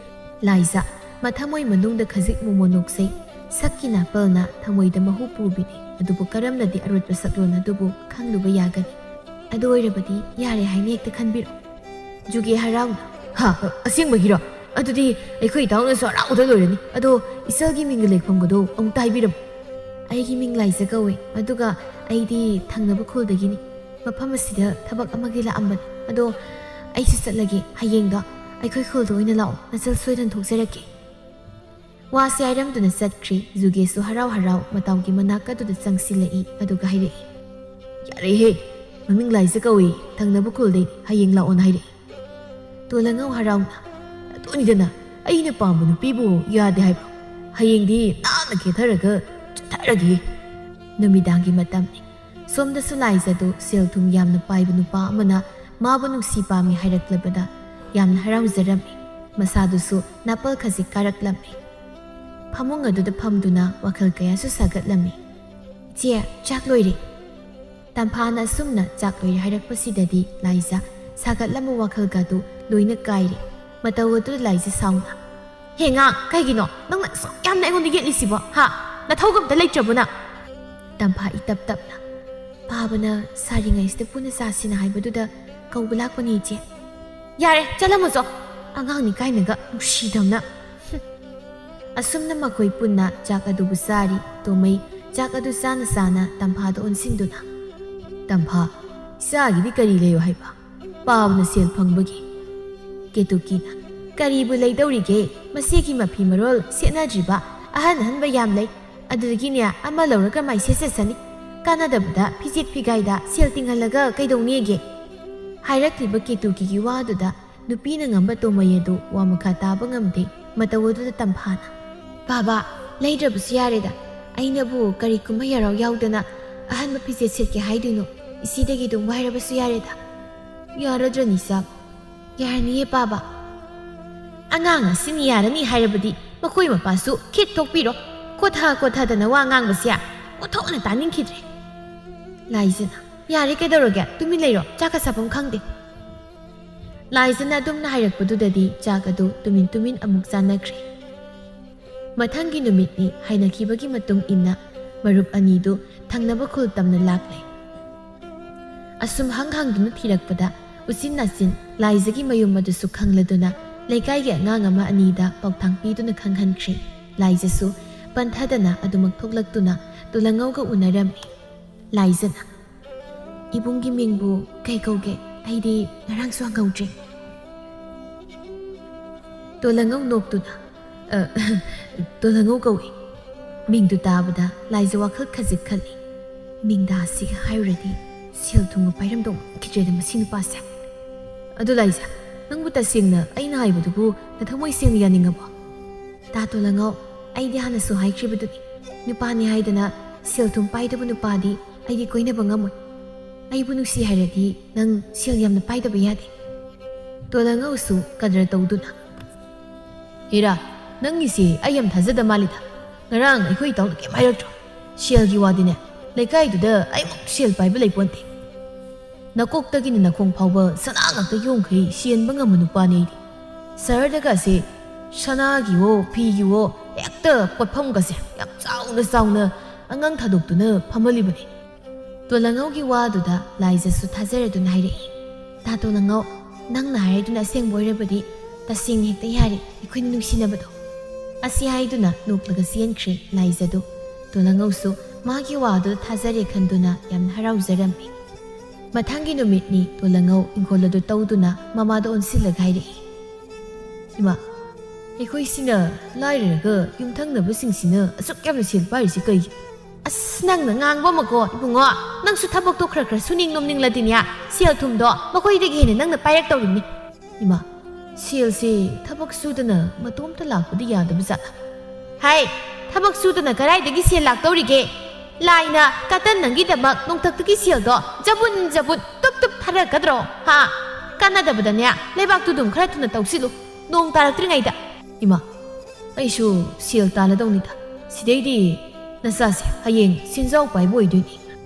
ꯂꯥꯏꯖ ꯃꯊꯃꯣꯏ ꯃꯅꯨꯡꯗ ꯈꯖꯤꯛ ꯃꯣꯃꯣ ꯅꯣꯛꯆꯩ꯫ ꯁꯛꯀꯤ ꯅꯥꯄꯜꯅ ꯊꯃꯣꯏꯗ ꯃꯍꯨ ꯄꯨꯕꯤꯅꯤ꯫ ꯑꯗꯨꯕꯨ ꯀꯔꯝꯅꯗꯤ ꯑꯔꯣꯠꯄ ꯁꯛꯂꯣꯟ ꯑꯗꯨꯕꯨ ꯈꯪꯂꯨꯕ ꯌꯥꯒꯅꯤ? ꯑꯗꯨ ꯑꯣꯏꯔꯕꯗꯤ ꯌꯥꯔꯦ ꯍꯥꯏꯅ ꯍꯦꯛꯇ ꯈꯟꯕꯤꯔꯣ꯫ ꯖꯨꯒꯦ ꯍꯔꯥꯎꯅ, "ꯍꯥ, ꯑꯁꯦꯡꯕꯒꯤꯔꯣ? ꯑꯗꯨꯗꯤ ꯑꯩꯈꯣꯏ ꯏꯇꯥꯎꯅꯁꯨ ꯍꯔꯥꯎꯗ ꯂꯣꯏꯔꯅꯤ꯫ ꯑꯗꯣ ꯏꯆꯜꯒꯤ ꯃꯤꯡꯒ ꯂꯩꯐꯝꯒꯗꯣ ꯑꯃꯨꯛꯇ ꯍꯥꯏꯕꯤꯔꯝꯃꯨ꯫" "ꯑꯩꯒꯤ ꯃꯤꯡ ꯂꯥꯏꯖ ꯀꯧꯏ, ꯑꯗꯨꯒ ꯑꯩꯗꯤ ꯊꯪꯅꯕ ꯈꯨꯜꯗꯒꯤꯅꯤ꯫ ꯃꯐꯝ ꯑꯁꯤꯗ ꯊꯕꯛ ꯑꯃꯒꯤ ꯂꯥꯛꯑꯝꯕꯅꯤ꯫ ꯑꯗꯣ ꯑꯩꯁꯨ ꯆꯠꯂꯒꯦ꯫ ꯍꯌꯦꯡꯗꯣ ꯑꯩꯈꯣꯏ ꯈꯨꯜꯗ ꯑꯣꯏꯅ ꯂꯥꯛꯑꯣ, ꯅꯆꯜ ꯁꯣꯏꯗꯅ ꯊꯣꯛꯆꯔꯛꯀꯦ꯫" ꯋꯥꯁꯦ ꯍꯥꯏꯔꯝꯗꯨꯅ ꯆꯠꯈ꯭ꯔꯦ꯫ ꯖꯨꯒꯦꯁꯨ ꯍꯔꯥꯎ ꯍꯔꯥꯎ ꯃꯇꯥꯎꯒꯤ ꯃꯅꯥꯛ ꯑꯗꯨꯗ ꯆꯪꯁꯤꯜꯂꯛꯏ, ꯑꯗꯨꯒ ꯍꯥꯏꯔꯛꯏ, "ꯌꯥꯔꯦꯍꯦ, ꯃꯃꯤꯡ ꯂꯥꯏꯖ ꯀꯧꯏ, ꯊꯪꯅꯕ ꯈꯨꯜꯗꯩ, ꯍꯌꯦꯡ ꯂꯥꯛꯑꯣꯅ ꯍꯥꯏꯔꯛꯏ꯫" ꯇꯣꯂꯉꯧ ꯍꯔꯥꯎꯅ, "ꯑꯗꯨꯅꯤꯗꯅ, ꯑꯩꯅ ꯄꯥꯝꯕ ꯅꯨꯄꯤꯕꯨ ꯌꯥꯗꯦ ꯍꯥꯏꯕ? ꯍꯌꯦꯡꯗꯤ ꯅꯥꯟꯅ ꯀꯦꯊꯔꯒ ꯆꯠꯊꯔꯒꯦ꯫" ꯅꯨꯃꯤꯗꯥꯡꯒꯤ ꯃꯇꯝꯅꯤ꯫ ꯁꯣꯝꯗꯁꯨ ꯂꯥꯏꯖꯗꯨ ꯁꯦꯜ ꯊꯨꯝ ꯌꯥꯝꯅ ꯄꯥꯏꯕ ꯅꯨꯄꯥ ꯑꯃꯅ ꯃꯥꯕꯨ ꯅꯨꯡꯁꯤ ꯄꯥꯝꯃꯤ ꯍꯥꯏꯔꯛꯂꯕꯗ ꯌꯥꯝꯅ ꯍꯔꯥꯎꯖꯔꯝꯃꯤ꯫ ꯃꯁꯥꯗꯨꯁꯨ ꯅꯥꯄꯜ ꯈꯖꯤꯛ ꯀꯥꯔꯛꯂꯝꯃꯤ꯫ ꯐꯃꯨꯡ ꯑꯗꯨꯗ ꯐꯝꯗꯨꯅ ꯋꯥꯈꯜ ꯀꯌꯥꯁꯨ ꯁꯥꯒꯠꯂꯝꯃꯤ꯫ "ꯏꯆꯦ, ꯆꯥꯛ ꯂꯣꯏꯔꯦ꯫" ꯇꯝꯐꯥꯅ ꯑꯁꯨꯝꯅ ꯆꯥꯛ ꯂꯣꯏꯔꯦ ꯍꯥꯏꯔꯛꯄꯁꯤꯗꯗꯤ ꯂꯥꯏꯖ ꯁꯥꯒꯠꯂꯝꯕ ꯋꯥꯈꯜꯒꯗꯨ ꯂꯣꯏꯅ ꯀꯥꯏꯔꯦ꯫ ꯃꯇꯧ ꯑꯗꯨꯗ ꯂꯥꯏꯖ ꯁꯥꯎꯅ, "ꯍꯦ ꯉꯥ, ꯀꯩꯒꯤꯅꯣ ꯅꯪꯅ ꯑꯁꯨꯛ ꯌꯥꯝꯅ ꯑꯩꯉꯣꯟꯗ ꯌꯦꯠꯂꯤꯁꯤꯕꯣ? ꯍꯥ? ꯅꯊꯧꯒ ꯑꯝꯇ ꯂꯩꯇ꯭ꯔꯕꯣ ꯅꯪ?" ꯇꯝꯐꯥ ꯏꯇꯞ ꯇꯞꯅ, "ꯄꯥꯕꯅ ꯁꯥꯔꯤꯉꯩꯁꯤꯗ ꯄꯨꯟꯅ ꯆꯥꯁꯤꯅ ꯍꯥꯏꯕꯗꯨꯗ ꯀꯧꯕ ꯂꯥꯛꯄꯅꯤ, ꯏꯆꯦ꯫" "ꯌꯥꯔꯦ, ꯆꯠꯂꯝꯃꯨꯆꯣ꯫ ꯑꯉꯥꯡꯅꯤ ꯀꯥꯏꯅꯒ ꯅꯨꯡꯁꯤꯗꯕꯅ꯫" ꯍꯨꯝ꯫ ꯑꯁꯨꯝꯅ ꯃꯈꯣꯏ ꯄꯨꯟꯅ ꯆꯥꯛ ꯑꯗꯨꯕꯨ ꯆꯥꯔꯤ꯫ ꯇꯣꯃꯩ ꯆꯥꯛ ꯑꯗꯨ ꯆꯥꯅ ꯆꯥꯅ ꯇꯝꯐꯥꯗ ꯑꯣꯟꯁꯤꯟꯗꯨꯅ, "ꯇꯝꯐꯥ, ꯏꯆꯥꯒꯤꯗꯤ ꯀꯔꯤ ꯂꯩꯌꯨ ꯍꯥꯏꯕ? ꯄꯥꯕꯅ ꯁꯦꯜ ꯐꯪꯕꯒꯤ꯫" ꯀꯦꯇꯨꯀꯤꯅ, "ꯀꯔꯤꯕꯨ ꯂꯩꯗꯧꯔꯤꯒꯦ? ꯃꯁꯤꯒꯤ ꯃꯐꯤ ꯃꯔꯣꯜ ꯁꯦꯠꯅꯗ꯭ꯔꯤꯕ ꯑꯍꯟ ꯑꯍꯟꯕ ꯌꯥꯝ ꯂꯩ꯫ ꯑꯗꯨꯗꯒꯤꯅꯦ, ꯑꯃ ꯂꯧꯔꯒ ꯃꯥꯏ ꯁꯦꯠꯆꯁꯅꯤ꯫ ꯀꯥꯟꯅꯗꯕꯗ ꯐꯤꯖꯦꯠ ꯐꯤꯒꯥꯏꯗ ꯁꯦꯜ ꯇꯤꯡꯍꯜꯂꯒ ꯀꯩꯗꯧꯅꯦꯒꯦ?" ꯍꯥꯏꯔꯛꯂꯤꯕ ꯀꯦꯇꯨꯀꯤꯒꯤ ꯋꯥꯗꯨꯗ ꯅꯨꯄꯤꯅ ꯉꯝꯕ ꯇꯣꯃꯩ ꯑꯗꯨ ꯋꯥ ꯃꯈꯥ ꯇꯥꯕ ꯉꯝꯗꯦ꯫ ꯃꯇꯧ ꯑꯗꯨꯗ ꯇꯝꯐꯥꯅ, "ꯕꯥꯕꯥ, ꯂꯩꯗ꯭ꯔꯕꯁꯨ ꯌꯥꯔꯦꯗ꯫ ꯑꯩꯅꯕꯨ ꯀꯔꯤ ꯀꯨꯝꯍꯩ ꯍꯔꯥꯎ ꯌꯥꯎꯗꯅ ꯑꯍꯟꯕ ꯐꯤꯖꯦꯠ ꯁꯦꯠꯀꯦ ꯍꯥꯏꯗꯣꯏꯅꯣ? ꯏꯆꯦꯗꯒꯤ ꯑꯗꯨꯝ ꯋꯥꯏꯔꯕꯁꯨ ꯌꯥꯔꯦꯗ꯫" "ꯌꯥꯔꯗ꯭ꯔꯅꯤ ꯁꯥꯕ?" "ꯌꯥꯔꯅꯤꯌꯦ ꯄꯥꯕ꯫ ꯑꯉꯥꯡ ꯑꯁꯤꯅ ꯌꯥꯔꯅꯤ ꯍꯥꯏꯔꯕꯗꯤ ꯃꯈꯣꯏ ꯃꯄꯥꯁꯨ ꯈꯤꯠ ꯊꯣꯛꯄꯤꯔꯣ꯫ ꯀꯣꯊ ꯀꯣꯊꯗꯅ ꯋꯥ ꯉꯥꯡꯕꯁꯦ ꯑꯣꯟꯊꯣꯛꯅ ꯇꯥꯅꯤꯡꯈꯤꯗ꯭ꯔꯦ꯫" ꯂꯥꯏꯖꯅ, "ꯌꯥꯔꯦ, ꯀꯩꯗꯧꯔꯒꯦ? ꯇꯨꯃꯤꯟ ꯂꯩꯔꯣ, ꯆꯥꯛꯀ ꯆꯥꯐꯝ ꯈꯪꯗꯦ꯫" ꯂꯥꯏꯖꯅ ꯑꯗꯨꯝꯅ ꯍꯥꯏꯔꯛꯄꯗꯨꯗꯗꯤ ꯆꯥꯛ ꯑꯗꯨ ꯇꯨꯃꯤꯟ ꯇꯨꯃꯤꯟ ꯑꯃꯨꯛ ꯆꯥꯟꯅꯈ꯭ꯔꯦ꯫ ꯃꯊꯪꯒꯤ ꯅꯨꯃꯤꯠꯅꯤ꯫ ꯍꯥꯏꯅꯈꯤꯕꯒꯤ ꯃꯇꯨꯡ ꯏꯟꯅ ꯃꯔꯨꯞ ꯑꯅꯤꯗꯨ ꯊꯪꯅꯕ ꯈꯨꯜ ꯇꯝꯅ ꯂꯥꯛꯂꯦ꯫ ꯑꯁꯨꯝ ꯍꯪ ꯍꯪꯗꯨꯅ ꯊꯤꯔꯛꯄꯗ ꯎꯆꯤꯟ ꯅꯥꯆꯤꯟ ꯂꯥꯏꯖꯒꯤ ꯃꯌꯨꯝ ꯑꯗꯨꯁꯨ ꯈꯪꯂꯗꯨꯅ ꯂꯩꯀꯥꯏꯒꯤ ꯑꯉꯥꯡ ꯑꯃ ꯑꯅꯤꯗ ꯄꯥꯎꯊꯥꯡ ꯄꯤꯗꯨꯅ ꯈꯪꯍꯟꯈ꯭ꯔꯦ꯫ ꯂꯥꯏꯖꯁꯨ ꯄꯟꯊꯗꯅ ꯑꯗꯨꯃꯛ ꯊꯣꯛꯂꯛꯇꯨꯅ ꯇꯣꯂꯪꯉꯧꯒ ꯎꯅꯔꯝꯃꯤ꯫ ꯂꯥꯏꯖꯅ, "ꯏꯕꯨꯡꯒꯤ ꯃꯤꯡꯕꯨ ꯀꯩ ꯀꯧꯒꯦ? ꯑꯩꯗꯤ ꯉꯔꯥꯡꯁꯨ ꯍꯪꯍꯧꯗ꯭ꯔꯦ꯫" ꯇꯣꯂꯪꯉꯧ ꯅꯣꯛꯇꯨꯅ, "ꯑ, ꯇꯣꯂꯪꯉꯧ ꯀꯧꯏ꯫" ꯃꯤꯡꯗꯨ ꯇꯥꯕꯗ ꯂꯥꯏꯖ ꯋꯥꯈꯜ ꯈꯖꯤꯛ ꯈꯜꯂꯤ꯫ "ꯃꯤꯡꯗꯥ ꯑꯁꯤꯒ ꯍꯥꯏꯔꯨꯔꯗꯤ ꯁꯦꯜ ꯊꯨꯝꯒ ꯄꯥꯏꯔꯝꯗꯧ ꯃꯥꯟꯈꯤꯗ꯭ꯔꯦꯗ ꯃꯁꯤ ꯅꯨꯄꯥꯁꯦ꯫" "ꯑꯗꯨ ꯂꯥꯏꯖ, ꯅꯪꯕꯨ ꯇꯁꯦꯡꯅ ꯑꯩꯅ ꯍꯥꯏꯕꯗꯨꯕꯨ ꯅꯊꯃꯣꯏ ꯁꯦꯡꯅ ꯌꯥꯅꯤꯡꯉꯕꯣ?" "ꯇꯥ ꯇꯣꯂꯪꯉꯧ, ꯑꯩꯗꯤ ꯍꯥꯟꯅꯁꯨ ꯍꯥꯏꯈ꯭ꯔꯤꯕꯗꯨꯅꯤ, ꯅꯨꯄꯥꯅꯤ ꯍꯥꯏꯗꯅ ꯁꯦꯜ ꯊꯨꯝ ꯄꯥꯏꯗꯕ ꯅꯨꯄꯥꯗꯤ ꯑꯩꯗꯤ ꯀꯣꯏꯅꯕ ꯉꯝꯃꯣꯏ꯫ ꯑꯩꯕꯨ ꯅꯨꯡꯁꯤ ꯍꯥꯏꯔꯗꯤ ꯅꯪ ꯁꯦꯜ ꯌꯥꯝꯅ ꯄꯥꯏꯗꯕ ꯌꯥꯗꯦ꯫" ꯇꯣꯂꯪꯉꯧꯁꯨ ꯀꯗꯔ ꯇꯧꯗꯨꯅ, "ꯏꯔꯥ, ꯅꯪꯒꯤꯁꯤ ꯑꯩ ꯌꯥꯝ ꯊꯥꯖꯗ ꯃꯥꯜꯂꯤꯗ꯫ ꯉꯔꯥꯡ ꯑꯩꯈꯣꯏ ꯏꯇꯥꯎꯅ ꯀꯩꯝ ꯍꯥꯏꯔꯛꯇ꯭ꯔꯣ? ꯁꯦꯜꯒꯤ ꯋꯥꯗꯤꯅꯦ, ꯂꯩꯀꯥꯏꯗꯨꯗ ꯑꯩꯃꯨꯛ ꯁꯦꯜ ꯄꯥꯏꯕ ꯂꯩꯄꯣꯟꯇꯦ꯫ ꯅꯀꯣꯛꯇꯒꯤꯅ ꯅꯈꯣꯡ ꯐꯥꯎꯕ ꯁꯅꯥ ꯉꯥꯛꯇ ꯌꯣꯡꯈꯩ ꯁꯦꯟꯕ ꯉꯝꯕ ꯅꯨꯄꯥꯅꯦ ꯑꯩꯗꯤ꯫ ꯁꯍꯔꯗꯒꯁꯦ ꯁꯅꯥꯒꯤꯋꯣ ꯐꯤꯒꯤꯋꯣ ꯍꯦꯛꯇ ꯄꯣꯠꯐꯝꯒꯁꯦ ꯌꯥꯝ ꯆꯥꯎꯅ ꯆꯥꯎꯅ ꯑꯉꯥꯡ ꯊꯥꯗꯣꯛꯇꯨꯅ ꯐꯝꯍꯜꯂꯤꯕꯅꯤ꯫" ꯇꯣꯂꯪꯉꯧꯒꯤ ꯋꯥꯗꯨꯗ ꯂꯥꯏꯖꯁꯨ ꯊꯥꯖꯔꯗꯨꯅ ꯍꯥꯏꯔꯛꯏ, "ꯇꯥ ꯇꯣꯂꯪꯉꯧ, ꯅꯪꯅ ꯍꯥꯏꯔꯤꯗꯨꯅ ꯑꯁꯦꯡꯕ ꯑꯣꯏꯔꯕꯗꯤ ꯇꯁꯦꯡꯅ ꯍꯦꯛꯇ ꯌꯥꯔꯦ, ꯑꯩꯈꯣꯏꯅ ꯅꯨꯡꯁꯤꯅꯕꯗꯣ꯫" ꯑꯁꯤ ꯍꯥꯏꯗꯨꯅ ꯅꯣꯛꯂꯒ ꯆꯦꯟꯈ꯭ꯔꯦ ꯂꯥꯏꯖꯗꯨ꯫ ꯇꯣꯂꯪꯉꯧꯁꯨ ꯃꯥꯒꯤ ꯋꯥꯗꯨꯗ ꯊꯥꯖꯔꯦ ꯈꯟꯗꯨꯅ ꯌꯥꯝꯅ ꯍꯔꯥꯎꯖꯔꯝꯃꯤ꯫ ꯃꯊꯪꯒꯤ ꯅꯨꯃꯤꯠꯅꯤ꯫ ꯇꯣꯂꯪꯉꯧ ꯏꯪꯈꯣꯜ ꯑꯗꯨ ꯇꯧꯗꯨꯅ ꯃꯃꯥꯗ ꯑꯣꯟꯁꯤꯜꯂꯒ ꯍꯥꯏꯔꯛꯏ, "ꯏꯃꯥ, ꯑꯩꯈꯣꯏꯁꯤꯅ ꯂꯥꯏꯔꯔꯒ ꯌꯨꯝꯊꯪꯅꯕꯁꯤꯡꯁꯤꯅ ꯑꯁꯨꯛ ꯌꯥꯝꯅ ꯁꯦꯜ ꯄꯥꯏꯔꯤꯁꯤ ꯀꯩꯒꯤꯅꯣ?" "ꯑꯁ, ꯅꯪꯅ ꯉꯥꯡꯕ ꯑꯃꯀꯣ, ꯏꯕꯨꯡꯉꯣ꯫ ꯅꯪꯁꯨ ꯊꯕꯛꯇꯣ ꯈꯔ ꯈꯔ ꯁꯨꯅꯤꯡ ꯅꯣꯝꯅꯤꯡꯂꯗꯤꯅꯦ, ꯁꯦꯜ ꯊꯨꯝꯗꯣ ꯃꯈꯣꯏꯗꯒꯤ ꯍꯦꯟꯅ ꯅꯪꯅ ꯄꯥꯏꯔꯛꯇꯧꯔꯤꯕꯅꯤ꯫" "ꯏꯃꯥ, "ꯁꯦꯜꯁꯦ ꯊꯕꯛ ꯁꯨꯗꯅ ꯃꯇꯣꯝꯇ ꯂꯥꯛꯄꯗꯤ ꯌꯥꯗꯕ ꯖꯥꯠꯂ?" "ꯍꯥꯏ, ꯊꯕꯛ ꯁꯨꯗꯅ ꯀꯗꯥꯏꯗꯒꯤ ꯁꯦꯜ ꯂꯥꯛꯇꯧꯔꯤꯒꯦ? ꯂꯥꯏꯅ ꯀꯇꯟ ꯅꯪꯒꯤꯗꯃꯛ ꯅꯣꯡꯊꯛꯇꯒꯤ ꯁꯦꯜꯗꯣ ꯖꯕꯨꯟ ꯖꯕꯨꯟ ꯇꯨꯞ ꯇꯨꯞ ꯊꯥꯔꯛꯀꯗ꯭ꯔꯣ? ꯍꯥ? ꯀꯥꯟꯅꯗꯕꯗꯅꯦ, ꯂꯩꯕꯥꯛꯇꯨ ꯑꯗꯨꯝ ꯈꯔ ꯊꯨꯅ ꯇꯧꯁꯤꯜꯂꯨ, ꯅꯣꯡ ꯇꯥꯔꯛꯇ꯭ꯔꯤꯉꯩꯗ꯫" "ꯏꯃꯥ, ꯑꯩꯁꯨ ꯁꯦꯜ ꯇꯥꯜꯂꯗꯧꯅꯤꯗ꯫ ꯁꯤꯗꯩꯗꯤ ꯅꯆꯥꯁꯦ ꯍꯌꯦꯡ ꯁꯦꯟꯖꯥꯎ ꯄꯥꯏꯕ ꯑꯣꯏꯗꯣꯏꯅꯤ꯫"